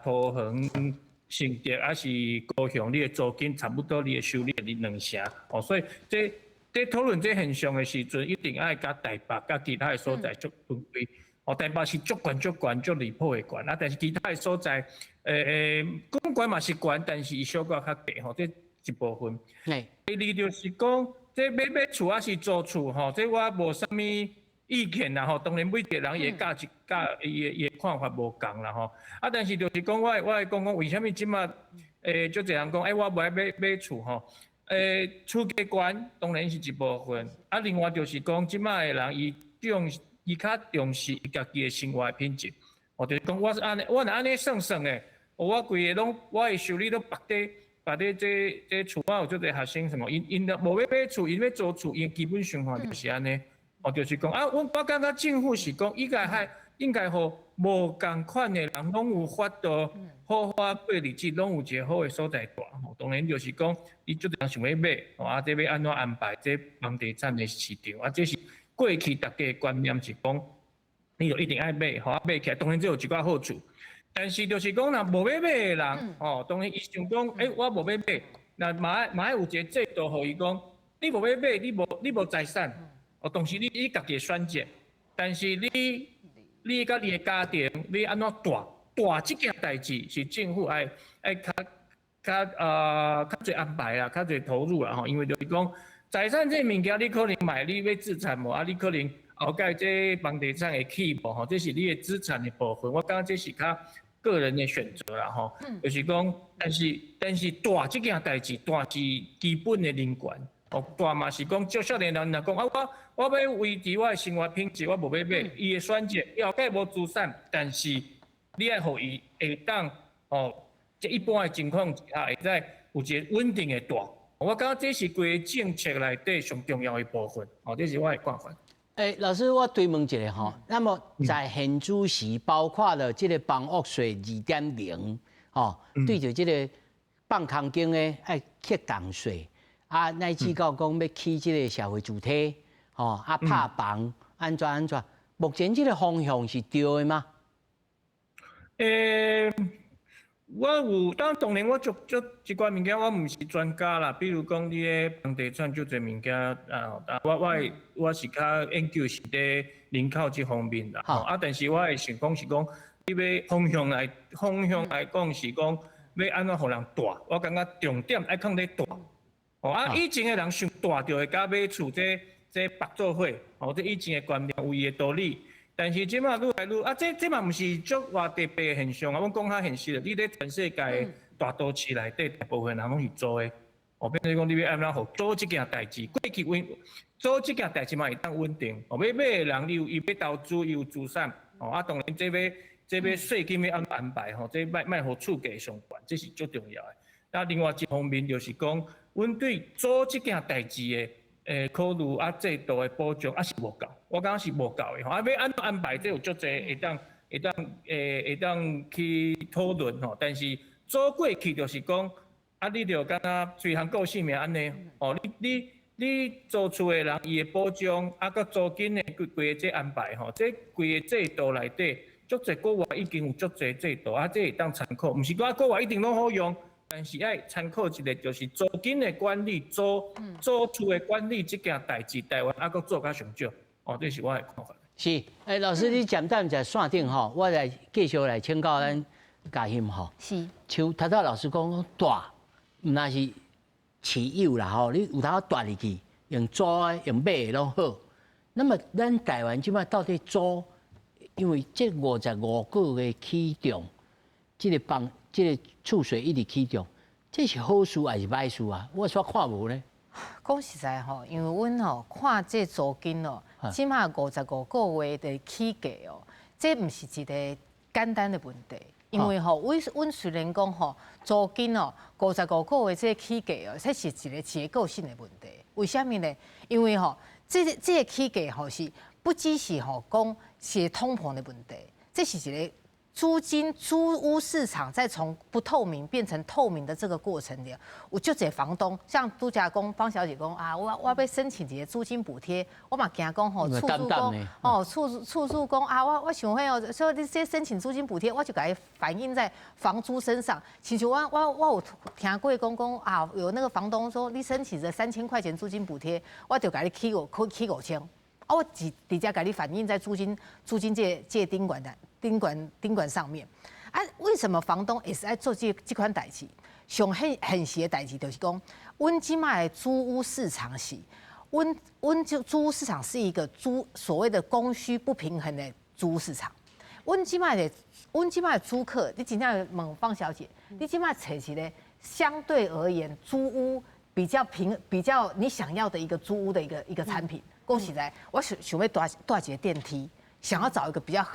桃園新竹抑是高雄，你的租金差不多你的收入是兩成，哦，所以這這討論這現象的時陣，一定愛佮台北佮其他的所在足分開。哦，台北是足懸足懸足離譜的懸，啊，但是其他的所在，講懸嘛是懸，但是伊小可較低吼，這一部分。第二就是講，這買買厝抑是租厝吼，這我無啥物意見啦吼。當然每一个人伊的價值、佮伊的伊的看法無仝啦吼。啊，但是就是講，我我會講講為啥物這馬，足濟人講，欸，我無愛買買厝吼。厝價懸當然是一部分，啊，另外就是講，這馬的人伊重伊較重視伊家己的生活品質，哦，就是講我是按呢，我若按呢算算的，我規个攏我的收入攏縛佇縛佇這這厝，我有足濟學生什麼，𪜶𪜶若無欲買厝，𪜶欲租厝，𪜶基本想法就是按呢，哦，就是講啊，阮我感覺政府是講應該還應該予無仝款的人攏有法度好好過日子，攏有一个好的所在蹛吼。當然就是講，伊足濟人想欲買，吼啊，這欲按怎安排這房地產的市場，啊，這是。過去大家的觀念是講，你就一定愛買，吼啊買起來，當然這有一寡好處。但是就是講，若無欲買的人，吼，當然伊想講，欸，我無欲買，那嘛愛嘛愛有一个制度，予伊講，你無欲買，你無你無財產，哦，當時你你家己的選擇，但是你你佮你的家庭，你按怎蹛蹛這件代誌，是政府愛愛較較較濟安排啦，較濟投入啦吼，因為就是講。財產這物件，你可能買你欲置產無？啊，你可能後蓋這房地產會起無？吼，這是你的資產的部分。我感覺這是較個人的選擇啦，吼。就是講，但是但是蹛這件代誌，蹛是基本的人權。哦，蹛嘛是講，足少年人若講啊，我我欲維持我的生活品質，我無欲買，伊的選擇，伊後蓋無資產，但是你愛予伊會當哦，這一般的情況下會使有一个穩定的蹛。我感覺這是規个政策內底上重要的部分，哦，這是我的看法。
欸，老師，我追問一下吼，那麼在現此時，包括了這个房屋稅2.0，吼，對著這个放空間的愛課重稅，啊，乃至到講欲起這个社會住宅，吼，啊，拍房，按怎按怎，目前這个方向是對的嗎？
欸我有，當當然我足足這寡物件我毋是專家啦。比如講，你咧房地產足濟物件啊，我我會我是較研究是佇人口這方面啦。啊，但是我會想講是講，你欲方向來方向來講是講，欲按怎予人蹛？我感覺重點愛放佇蹛。哦啊，以前的人想蹛就會佮買厝這這縛做伙，哦，這以前的觀念有伊的道理。但是這馬愈來愈啊，這這嘛毋是足偌特別的現象啊。阮講較現實，你佇全世界大都市內底，大部分人攏是租的。哦，變做講你欲按怎予租這件代誌，過去穩租這件代誌嘛會當穩定。哦，欲買的人，伊有伊欲投資，伊有資產。哦，啊，當然這欲這欲稅金欲按怎安排吼，這莫莫予厝價傷懸，這是足重要的。那另外一方面就是講，阮對租這件代誌的。考慮啊，制度的保障抑是無夠，我感覺是無夠的吼。啊，欲按怎安排，這有足濟會當會當會當去討論吼。但是租過去就是講，啊，你就敢若隨行顧性命按呢？哦，你你你租厝的人伊的保障，啊，閣租金的規規个這安排吼，這規个制度內底，足濟國外已經有足濟制度，啊，這會當參考，毋是講國外一定攏好用。但是愛參考一个，就是租金的管理、租租厝的管理這件代誌，台灣猶閣做較上少。哦，這是我的看法。
是，欸，老師，你簡單在線頂吼，我來繼續來請教咱嘉欣吼。
是。
像頭拄老師講，蹛，毋但是持有啦吼，你有通蹛入去，用租的、用買的攏好。那麼咱台灣這擺到底租？因為這55個月起漲，這個房、這個厝稅一直起漲，這是好事還是歹事啊？我煞看無咧。
講實在吼，因為阮吼看這租金哦，這馬55個月的起價哦，這毋是一個簡單的問題。因為吼，阮阮雖然講吼，租金哦，五十五個月這個起價哦，這是一個結構性的問題。為啥物呢？因為吼，這個這個起價吼是不只是吼講是通膨的問題，這是一個租金租屋市場在從不透明變成透明的這個過程裡，有足濟房東，像拄才講方小姐講啊，我我欲申請一個租金補貼，我嘛驚講吼，厝主講哦，厝厝主講啊，我我想欲哦，說你這申請租金補貼，我就共伊反映在房租身上。親像我我我有聽過講講啊，有那個房東說你申請這3000塊錢租金補貼，我就共你起五起5000，啊，我直直接共你反映在租金租金這這頂懸的。頂懸頂懸上面啊？為什麼房東會使做這這款代誌？上現現實的代誌就是講，阮這擺的租屋市場是，阮阮就租屋市場是一個租所謂的供需不平衡的租屋市場。阮這擺的阮這擺的租客，你真正問方小姐，你這擺揣一個相對而言租屋比較平、比較你想要的一個租屋的一個一個產品。講實在，我想想欲蹛蹛一個電梯。想要找一個比較合，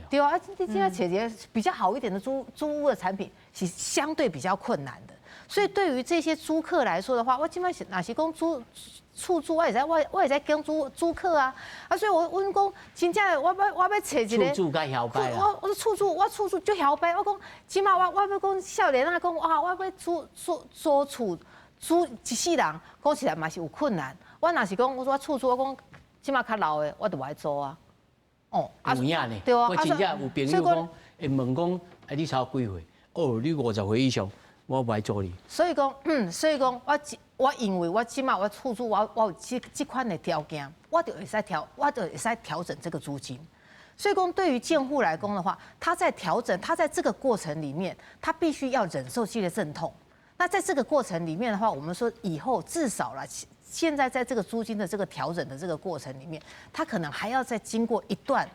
對啊，你現在解決比較好一點的租租屋的產品是相對比較困難的，所以對於這些租客來說的話，我這擺是若是講租厝主，我會使我我會使講租租客啊，啊，所以我阮講真正我欲我欲揣一個
厝主較囂擺。
我我厝主我厝主足囂擺，我講這擺我我欲講少年仔講哇，我欲租租租厝租一世人，講起來嘛是有困難。我若是講我說厝主，我講這擺較老的，我就無愛租啊。
哦，有影呢。對啊，我真正有朋友講，會問講，啊，你差幾歲？哦，你50歲以上，我無愛租你。
所以講，所以講，我我因為我這擺我厝主，我我有這這款的條件，我就會使調，我就會使調整這個租金。所以講，對於建戶來講的話，他在調整，他在這個過程裡面，他必須要忍受這個陣痛。那在這個過程裡面的話，我們說以後至少啦，現在在這個租金的這個調整的這個過程裡面，他可能還要再經過一段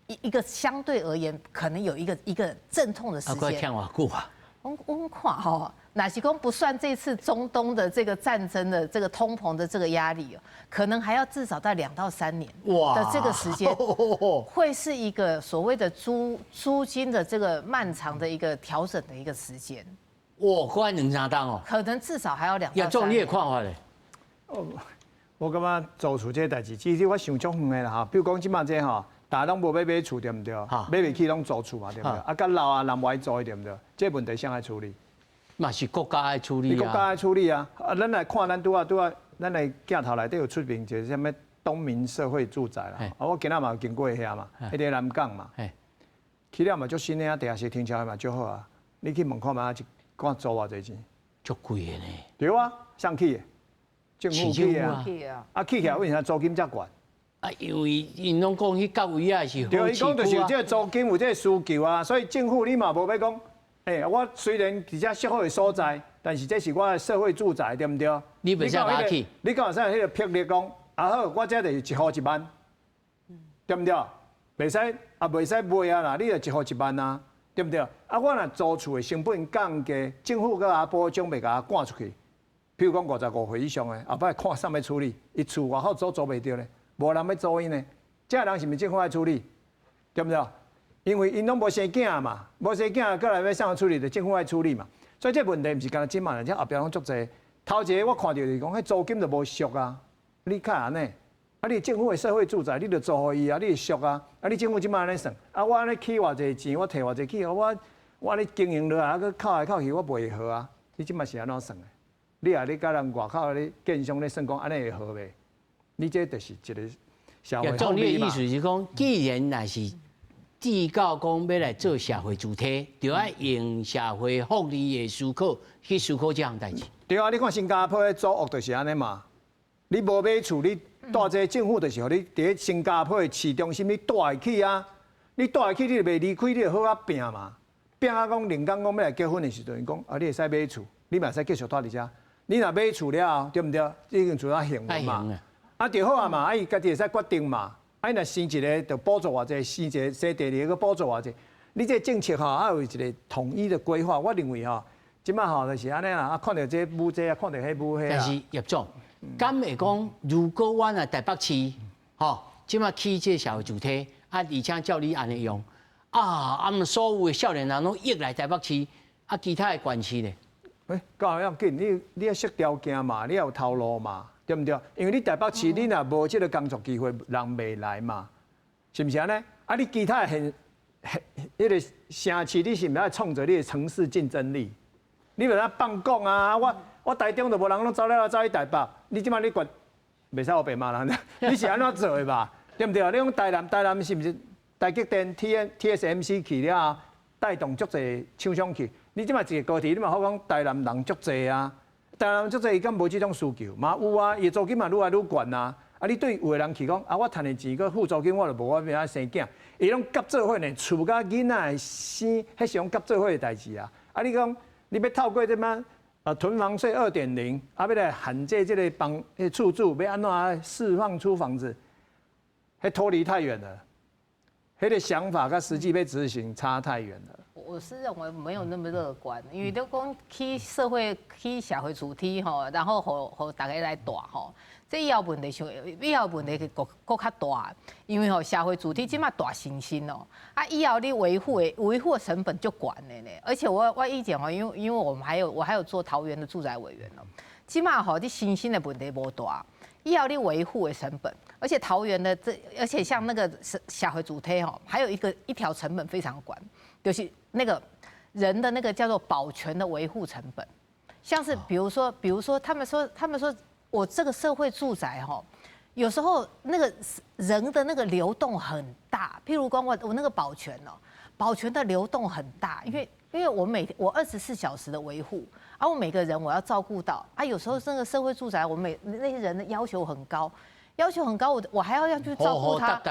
一一個相對而言，可能有一個一個陣痛的時間。
啊，聽偌久啊？
我我看吼，若是講不算這次中東的這個戰爭的這個通膨的這個壓力哦，可能還要至少在2到3年的這個時間，會是一個所謂的租租金的這個漫長的一個調整的一個時間。
哇，快兩三冬哦。
可能至少還要兩。
葉總，你的看法咧？
哦，我感覺租厝這個代誌，其實我想足遠的啦吼。比如講這擺這吼，大家攏無欲買厝對毋對？買袂起攏租厝嘛對毋對？啊，較老啊，人無愛租對毋對？這個問題誰來處理？
嘛是國家愛處理
啊。國家愛處理啊！啊，咱來看咱拄仔拄仔，咱的鏡頭內底有出現一個啥物東明社會住宅啦。啊，我今仔嘛有經過遐嘛，彼個南港嘛。起了嘛足新的啊，地下室停車位嘛足好啊。你去問看覓，一罐租偌濟錢？
足貴的呢。
對啊，誰起的？政府起的啊。啊，起起來為啥租金遮懸？
啊，因為𪜶攏講彼到位啊是好。
對，伊講就是有這個租金有這個需求啊，所以政府你嘛無欲講，欸，我雖然佇遮適好的所在，但是這是我的社會住宅，對毋對？
你袂使拿去。
你敢有使彼個魄力講，啊好，我這就是一戶1萬，對毋對？袂使啊，袂使賣啊啦，你就一戶1萬啊，對毋對？啊，我若租厝的成本降低，政府閣也保障袂共我趕出去。譬如講55歲以上的，後擺看啥物處理，伊厝外口租租袂著咧，無人欲租𪜶呢。這個人是毋是政府愛處理？對毋對？因為𪜶攏無生囝嘛，無生囝，閣來欲啥處理？就政府愛處理嘛。所以這個問題毋是干焦這擺，這後壁攏足濟。頭一個我看著就是講，彼租金就無俗啊，你較按呢？啊，你政府的社會住宅，你就租予伊啊，你會俗啊？啊，你政府這擺按呢算？啊，我按呢起偌濟錢，我提偌濟去，我我按呢經營落來，啊，閣扣來扣去，我袂好啊。你這擺是按怎算的？你啊，你佮人外口咧建商咧算講，按呢會好袂？你這就是一個社會福利嘛。
葉總，你的意思是講，既然若是至到講欲來做社會主體，就愛用社會福利的思考去思考這項代誌。
對啊，你看新加坡的組屋就是按呢嘛。你無買厝，你蹛這政府就是予你佇新加坡的市中心，你蹛會起啊。你蹛會起，你就袂離開，你就好啊拚嘛。拚啊講，靈剛講欲來結婚的時陣，伊講啊，你會使買厝，你嘛會使繼續蹛佇遮。你若買厝了後，對毋對？已經厝較還嘛。啊，就好啊嘛，啊，伊家己會使決定嘛。啊，若生一个就補助偌濟，生一个生第二个補助偌濟。你這政策吼，啊有一個統一的規劃。我認為吼，這擺吼就是按呢啦，啊，看著這舞這，啊，看著彼舞彼。
但是葉總，敢會講，如果阮啊台北市，吼，這擺起這社會住宅，啊，而且照你按呢用，啊，啊，所有的少年人攏湧來台北市，啊，其他的縣市咧？
欸，夠要緊，你愛設條件嘛，你要有頭路嘛，對毋對？因為你台北市你若無這個工作機會，人袂來嘛，是毋是按呢？啊，你其他的縣彼個城市，你是毋是愛創造你的城市競爭力？你袂當放講啊！我台中就無人攏走了，走去台北。你這擺你管袂使烏白罵人，你是按怎做的吧？對毋對？你講台南，台南是毋是台積電 TSMC 去了後，帶動足濟廠商去？你這擺一個高鐵，你嘛好講台南人足濟啊？台南人足濟，伊敢無這種需求？嘛有啊，伊租金嘛愈來愈懸啊！啊，你對有的人去講啊，我趁的錢閣付租金，我就無我欲按怎生囝，伊攏夾做伙呢，厝佮囡仔的生，彼是攏夾做伙的代誌啊！啊，你講你欲透過這擺啊囤房稅2.0，啊欲來限制這個房厝主欲按怎釋放出房子，彼脫離太遠了，彼個想法佮實際欲執行差太遠了。
我是認為沒有那麼樂觀，因為都講起社會起社會主體吼，然後予大家來住吼，這以後問題上，以後問題閣閣較大，因為吼社會主體這馬大新興哦，啊以後你維護的成本就懸的呢，而且我以前吼，因為我們還有我還有做桃園的住宅委員哦，這馬吼你新興的問題無大，以後你維護的成本，而且桃園的這，而且像那個社會主體吼，還有一個一條成本非常懸。就是那個人的那個叫做保全的維護成本，像是比如說他們說我這個社會住宅吼，有時候那個人的那個流動很大，譬如講我那個保全哦，保全的流動很大，因為我每我24小時的維護，啊我每個人我要照顧到，啊有時候那個社會住宅我每那些人的要求很高。要求很高，我還要去照顧他。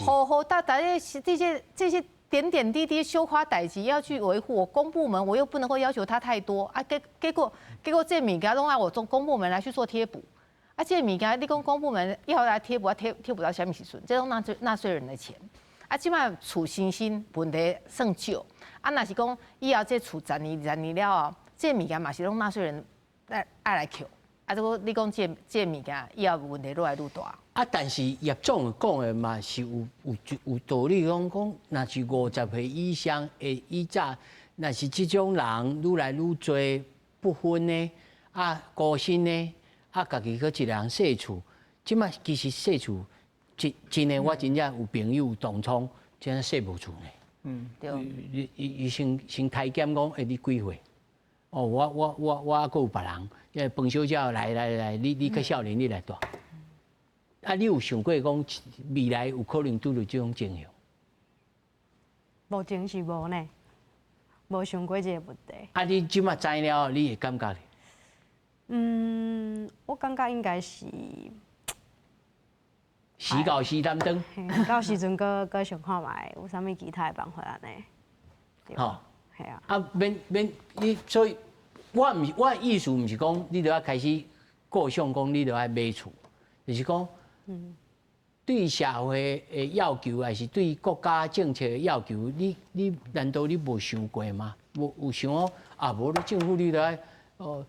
好好大大這些點點滴滴小可代誌要去維護，我公部門我又不能夠要求他太多啊。結果這物件攏愛我從公部門來去做貼補，啊，這物件你講公部門要來貼補，啊貼補到啥物時陣？這攏納稅人的錢。啊，這擺厝新興問題算少，啊，若是講以後這厝10年20年了後，這物件嘛是攏納稅人愛來扣。啊，這個你講這物件以後問題愈來愈大。
啊，但是葉總講的嘛是有道理，講，若是50歲以上的以早，若是這種人愈來愈濟不婚的，啊孤身的，啊家己閣一個人踅厝，這擺其實踅厝真真的，我真正有朋友同窗，真正踅無厝呢。
對。
伊先開檢講，欸，你幾歲？哦，我閣有別人，因為彭小姐來來來，你較少年，你來住。啊，你有想過講未來有可能拄著這種情形？
目前是無呢，無想過這個問題。
啊，你這馬知了，你會感覺咧？
嗯，我感覺應該是
時到時擔當。
到時陣閣想看覓有啥物其他的辦法按呢？
吼，
係啊。
啊，免免你，所以我毋是我的意思，毋是講你著愛開始構想講你著愛買厝，就是講，對社會的要求，還是對國家政策的要求，你難道你無想過嗎？無有想講啊？無你政府你著愛哦，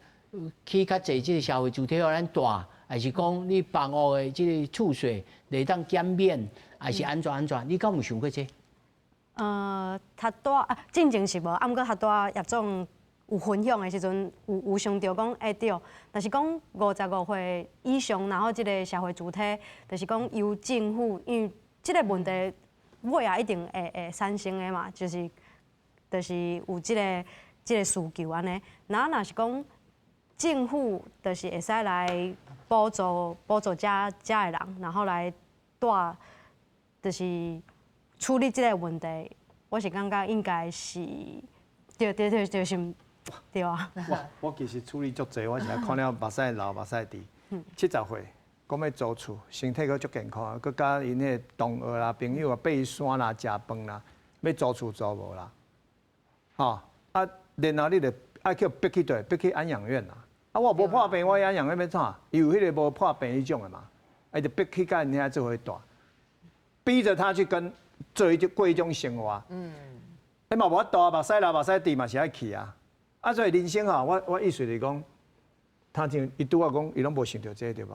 起較濟這個社會住宅予咱住，還是講你房屋的這個厝稅會當減免，還是按怎按怎？你敢有想過這個？
較大啊，進前是無，啊，毋過較大葉總有分享的時陣，有想著講，欸對，若是講55歲以上，然後這個社會主體，就是講由政府，因為這個問題尾仔一定會產生的嘛，就是有這個需求按呢。然後若是講政府，就是會使來補助遮的人，然後來住，就是處理這個問題，我是感覺應該是，對對對，就是對啊。
我其實處理足濟，我是看了目屎流目屎滴。70歲，講欲租厝，身體閣足健康，閣佮𪜶彼個同學啦、朋友啊爬山啦、食飯啦，欲租厝租無啦。吼啊，然後你就愛去逼去佗，逼去安養院啦。啊，我無破病，我養養欲創？伊有彼個無破病彼種的嘛，啊，就逼去佮𪜶遐做伙住，逼著他去跟做彼種過彼種生活。你嘛無法度啊，目屎流目屎滴嘛是愛去啊。啊，所以人生吼，我意思就是講，他像伊拄仔講，伊攏無想著這個對無？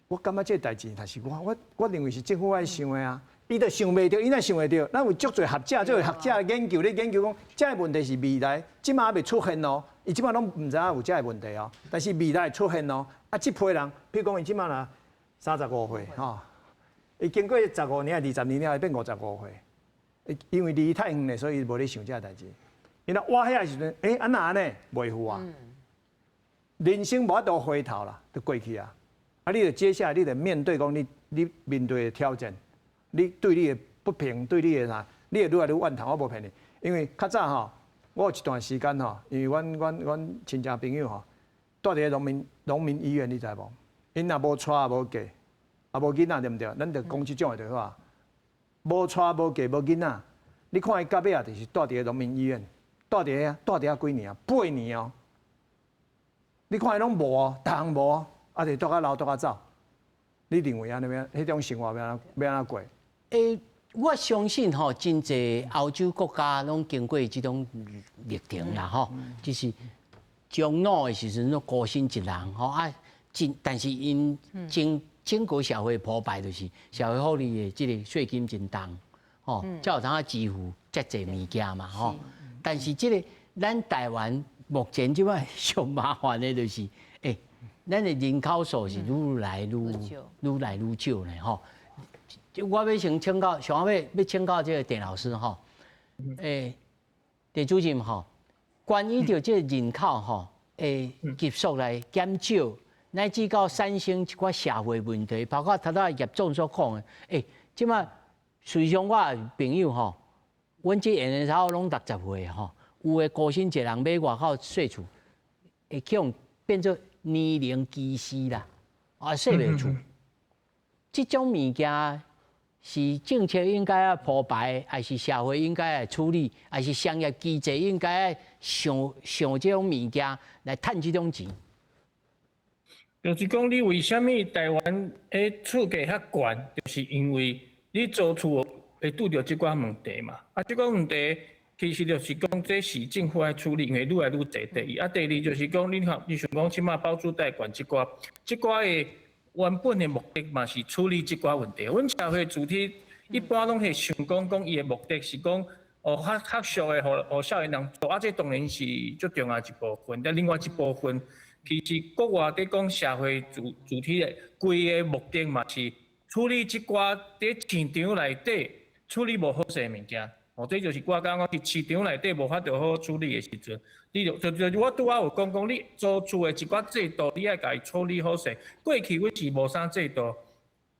我感覺這個代誌，若是我認為是政府愛想的啊。伊就想袂著，伊哪想會著？咱有足濟學者，足濟學者研究咧研究講，這个問題是未來，這馬猶未出現哦。伊這馬攏毋知影有這个問題哦，但是未來會出現哦。啊，這批人，譬如講伊這馬若35歲吼，伊經過15年、20年了後，變55歲。因為離太遠咧，所以無咧想這个代誌。伊若活遐時陣，欸，按怎按呢？袂赴啊！人生無法度回頭啦，就過去啊。啊，你就接下來你就面對講你面對的挑戰，你對你的不平，對你的啥，你會愈來愈怨嘆。我無騙你，因為較早吼，我有一段時間吼，因為阮親戚朋友吼，蹛佇個農民醫院，你知無？𪜶若無娶無嫁，也無囡仔對毋對？咱就講這種的就好啊。無娶無嫁無囡仔，你看伊到尾啊，就是蹛佇個農民醫院，蹛佇遐蹛佇遐幾年啊，8年哦。你看伊攏無哦，逐項無，啊，就蹛較老蹛較走。你認為按呢欲，彼種生活欲按怎欲按怎過？
欸，我相信吼，真濟歐洲國家攏經過這種歷程啦，吼，就是終老的時陣攏孤身一人，吼啊，真但是𪜶整整個社會鋪排就是社會福利的這個稅金真重，吼，才有通啊支付遮濟物件嘛，吼。但是這個咱台灣目前這擺上麻煩的就是，欸，咱的人口數是愈來愈少呢，吼。我欲先請教，想欲欲請教這個鄭老師吼，欸，鄭主任吼，關於著這個人口吼，欸，急速來減少，乃至到產生一寡社會問題，包括頭拄葉總所講的，欸，這擺隨上我的朋友吼，阮這緣的差不多攏60歲吼，有的孤身一人買外口細厝，會去予變做年齡歧視啦，啊，稅袂厝，這種物件是政策應該愛鋪排，還是社會應該來處理，還是商業機制應該愛想想這種物件來趁這種錢？
就是講，你為啥物台灣的厝價遐懸？就是因為你租厝會拄著這寡問題嘛。啊，這寡問題其實就是講，這是政府愛處理，因為愈來愈濟。第一，啊，第二就是講，你看，你想講，這馬包租代管這寡，這寡的原本的目的嘛是處理這寡問題。阮社會主體一般攏會想講，講伊的目的是講，哦，較較俗的，予少年人租，啊，這當然是足重要一部分。但另外一部分，其實國外佇講社會主體的規个目的嘛是處理這寡佇市場內底處理無好勢的物件。哦，這就是我感覺佇市場內底無法度好處理的時陣，你就就就我拄仔有講講，你租厝的一寡制度，你愛共伊處理好勢。過去阮是無啥制度，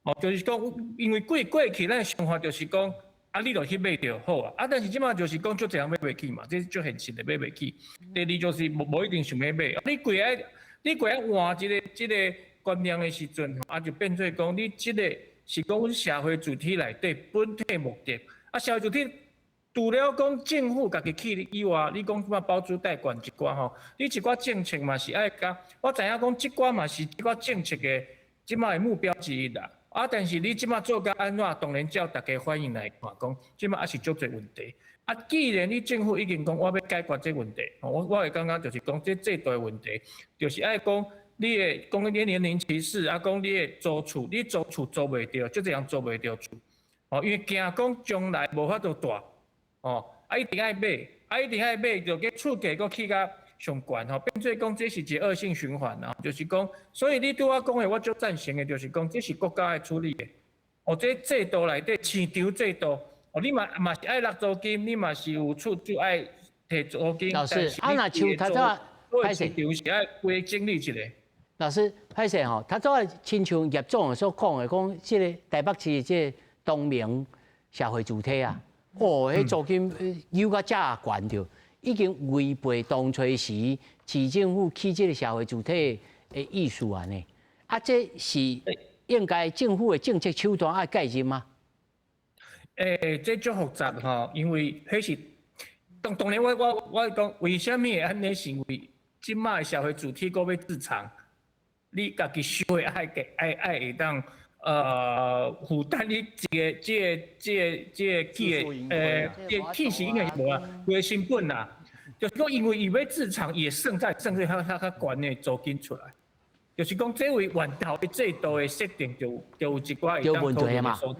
哦，就是講，因為過去咱的想法就是講，啊，你就去買就好啊，啊，但是這馬就是講，足濟人買袂起嘛，這足現實的買袂起。第二就是無一定想欲買，你規個換一個這個觀念的時陣，啊，就變做講，你這個是講阮社會主體內底本體目的，啊，社會主體。除了講政府家己起以外，你講什麼包租代管一寡吼，你一寡政策嘛是愛共，我知影講這寡嘛是這寡政策的這馬的目標之一啦。啊，但是你這馬做甲按怎，當然照大家反應來看，講這馬猶是足濟問題。啊，既然你政府已經講我欲解決這問題，我會感覺就是講這制度的問題，就是愛講你的講你年齡歧視，啊，講你的租厝，你租厝租袂著，足濟人租袂著厝，哦，因為驚講將來無法度住。哦，啊一定愛買，啊一定愛買，就佮厝價閣起較上懸吼，變做講這是一個惡性循環啊，就是講，所以你拄仔講的，我足贊成的，就是講這是國家愛處理的。哦，這制度內底市場制度，哦，你嘛嘛是愛納租金，你嘛是有厝就愛提租金。
老師，啊若像頭拄仔，
市場是愛規整理一下。
老師，歹勢吼，頭拄仔親像葉總所講的，講這個台北市這個東明社會住宅啊。哦，彼租金又閣遮懸著，已經違背當初時市政府起這個社會住宅的意思按呢。啊，這是應該政府的政策手段愛介入嗎？
欸，這足複雜吼，因為彼是當當然我講，為啥物會按呢？是因為這馬的社會主體閣欲置藏，你家己收的愛愛愛會當負擔你一个這个這个這个起的這個起是應該是無啊，規个成本啦，就是講因為伊欲置藏，伊會算在算在較較較懸的租金出來，就是講這位源頭的制度的設定就有一寡會當討論的所在。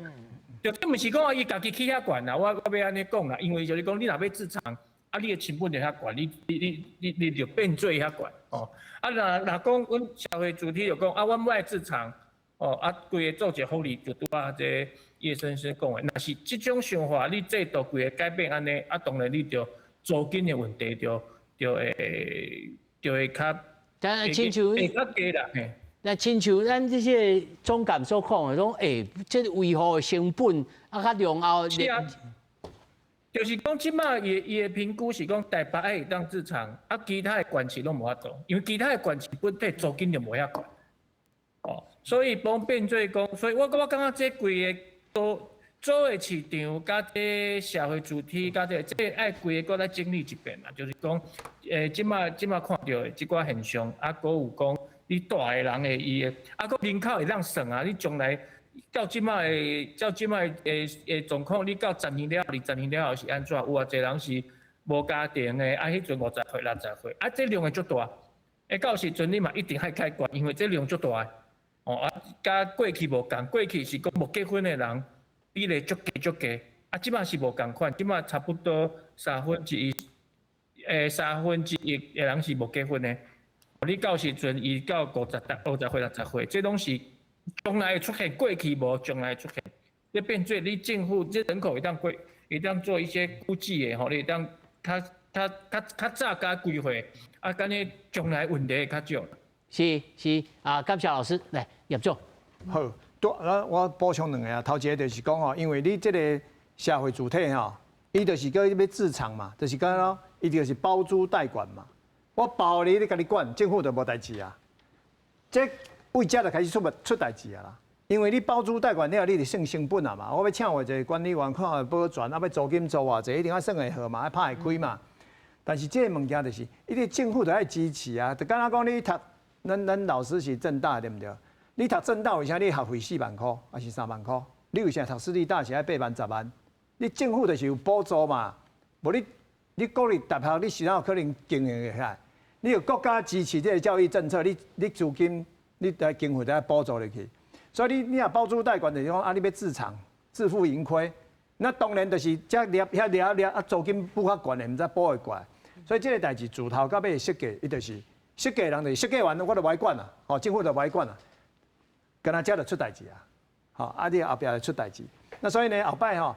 就這毋是講啊，伊家己起遐懸啦，我欲按呢講啦，因為就是講你若欲置藏，啊，你的成本就遐懸，你你你你你就變做遐懸哦。啊，若若講阮社會主體就講啊，阮欲愛置藏，哦，啊，規个做一个福利，就拄仔這葉先生講的，若是這種想法，你制度規个改變按呢，啊，當然你就租金的問題就會較，
但親像
會較低啦。嘿。
那親像咱這些總監所講的，講欸，這個維護的成本啊，較重要。
是啊，就是講這馬伊的評估是講台北愛會當置藏，啊，其他的縣市攏無法度，因為其他的縣市本體租金就無遐懸。哦，所以幫變做講，所以我感覺這規个租租的市場，佮這社會主體，佮這這愛規个閣來整理一遍啦，就是講，這馬這馬看著的這寡現象，啊，閣有講。你蹛的人的伊的，啊，閣人口會當算啊！你將來到這馬的，照這馬的的狀況，你到十年了後、20年了後是按怎？有偌濟人是無家庭的，啊，彼陣50歲、60歲，啊，這量會足大。欸，到時陣你嘛一定愛解決，因為這量足大的。哦，啊，佮過去無仝，過去是講無結婚的人比例足低足低，啊，這馬是無仝款，這馬差不多三分之一，1/3的人是無結婚的。你到時陣伊到50歲、60歲，這攏是將來會出現，過去無，將來會出現。這變做你政府這人口會當過，會當做一些估計的吼，你會當較較較較早加規劃，啊，按呢將來問題會較少。
是是啊，感謝老師，來葉總。
好，我補充兩个啊，頭一个就是講吼，因為你這个社會主體吼，伊就是閣欲置藏嘛，就是講咯，伊就是包租代管嘛。我包你，你家己管，政府就無代誌啊。這為這就開始出出代誌啊啦。因為你包租代管了，你就算成本啊嘛。我欲請偌濟管理員，看保全，啊欲租金租偌濟，一定愛算會好嘛，愛拍會開嘛。但是這個物件就是，伊個政府就愛支持啊。就敢若講你讀，咱老師是政大對毋對？你讀政大為啥你學費4萬箍，還是3萬箍？你為啥讀私立大學愛8萬、10萬？你政府就是有補助嘛。無你你國立大學你是哪有可能經營會起來？你有國家支持這个教育政策，你你資金你來經費都愛補助入去，所以你你若包租代管就是講啊，你欲置藏自負盈虧，那當然就是這掠遐掠掠啊，租金付較懸的，毋知補會過來。所以這个代誌自頭到尾設計，伊就是設計人就是設計完，我就無愛管啦，吼，政府就無愛管啦，敢若這就出代誌啊，吼，啊你後壁就出代誌。那所以呢，後擺吼，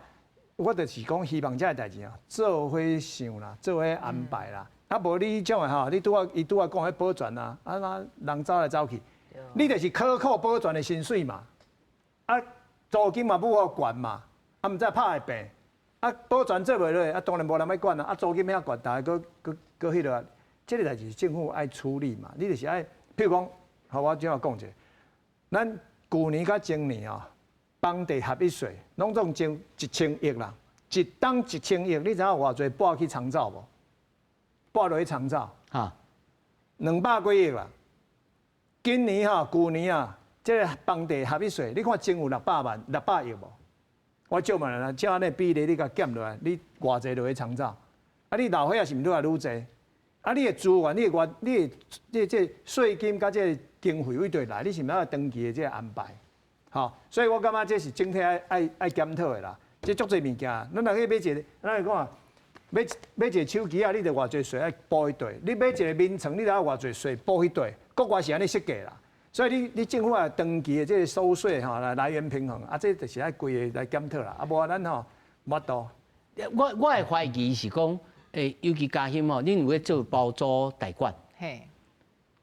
我就是講希望這个代誌啊，做伙想啦，做伙安排啦。啊，無你這種的吼，你拄仔伊拄仔講彼保全啊，啊那人走來走去，你就是克扣保全的薪水嘛，啊，租金嘛付予懸嘛，啊，毋知拍會變，啊，保全做袂落，啊，當然無人欲管啊，啊，租金遐懸，逐个閣閣閣彼落，這个代誌政府愛處理嘛，你就是愛，譬如講，好，我這樣講一下，咱舊年佮前年啊，房地合一稅攏總徵1000億啦，一冬1000億，你知影有偌濟撥去長照無？撥落去長照，哈，200幾億啦。今年吼，舊年啊，這个房地合一稅，你看徵有600萬、600億無？我借問啦，照按呢比例，你共減落來，你偌濟落去長照？啊，你老歲仔是毋是愈來愈濟？啊，你的資源，你的源，你的這這稅金佮這个經費佗佗來？你是毋是愛長期的這个安排？吼，所以我感覺這是整體愛愛愛檢討的啦。這足濟物件，咱若去買一个，咱來講啊。買買一个手機啊，你著偌濟稅愛補彼塊；你買一个眠床，你著愛偌濟稅補彼塊。國外是按呢設計啦，所以你你政府啊長期的這个收稅吼來來源平衡啊，這就是愛規个來檢討啦。啊，無咱吼無法度。
我我的懷疑是講，欸，尤其嘉欣吼，恁有咧做包租代管？
嘿。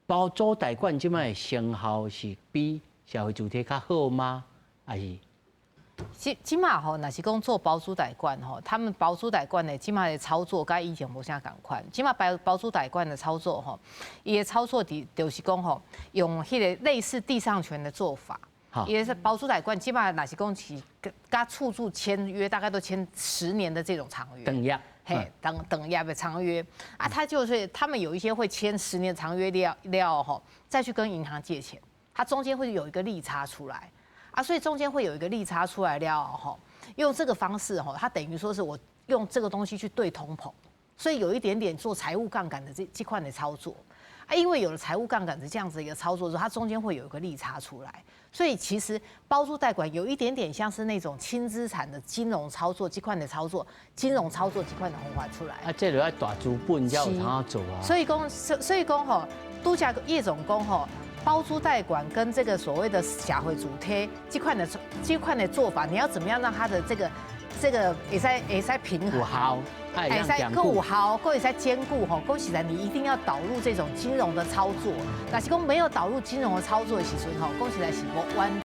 包租代管這擺的成效是比社會主體較好嗎？還是？
這這馬吼，若是講做包租代管吼，他們包租代管的這馬的操作佮以前無啥仝款。這馬包包租代管的操作吼，伊的操作佇就是講吼，用彼个類似地上權的做法。伊的是包租代管，這馬若是講是佮厝主簽約，大概都簽10年的這種長約。
長約。
嘿，長長約的長約啊，他就是他們有一些會簽十年長約了了吼，再去跟銀行借錢，它中間會有一個利差出來啊，所以中間會有一個利差出來了吼，用這個方式吼，它等於說是我用這個東西去對通膨，所以有一點點做財務槓桿的這款的操作啊，因為有了財務槓桿的這樣子一個操作之後，它中間會有一個利差出來，所以其實包租代管有一點點像是那種輕資產的金融操作，這款的操作，金融操作這款的方法出來。
啊，這就愛大資本才有通做啊。
所以講吼，拄才葉總講吼，包租代管跟這個所謂的社會住宅這款的做法，你要怎麼樣讓它的這個會使平衡？
有效，
會使閣有效，閣會使兼顧吼。講實在，你一定要導入這種金融的操作。若是講沒有導入金融的操作的時陣吼，講實在是無完。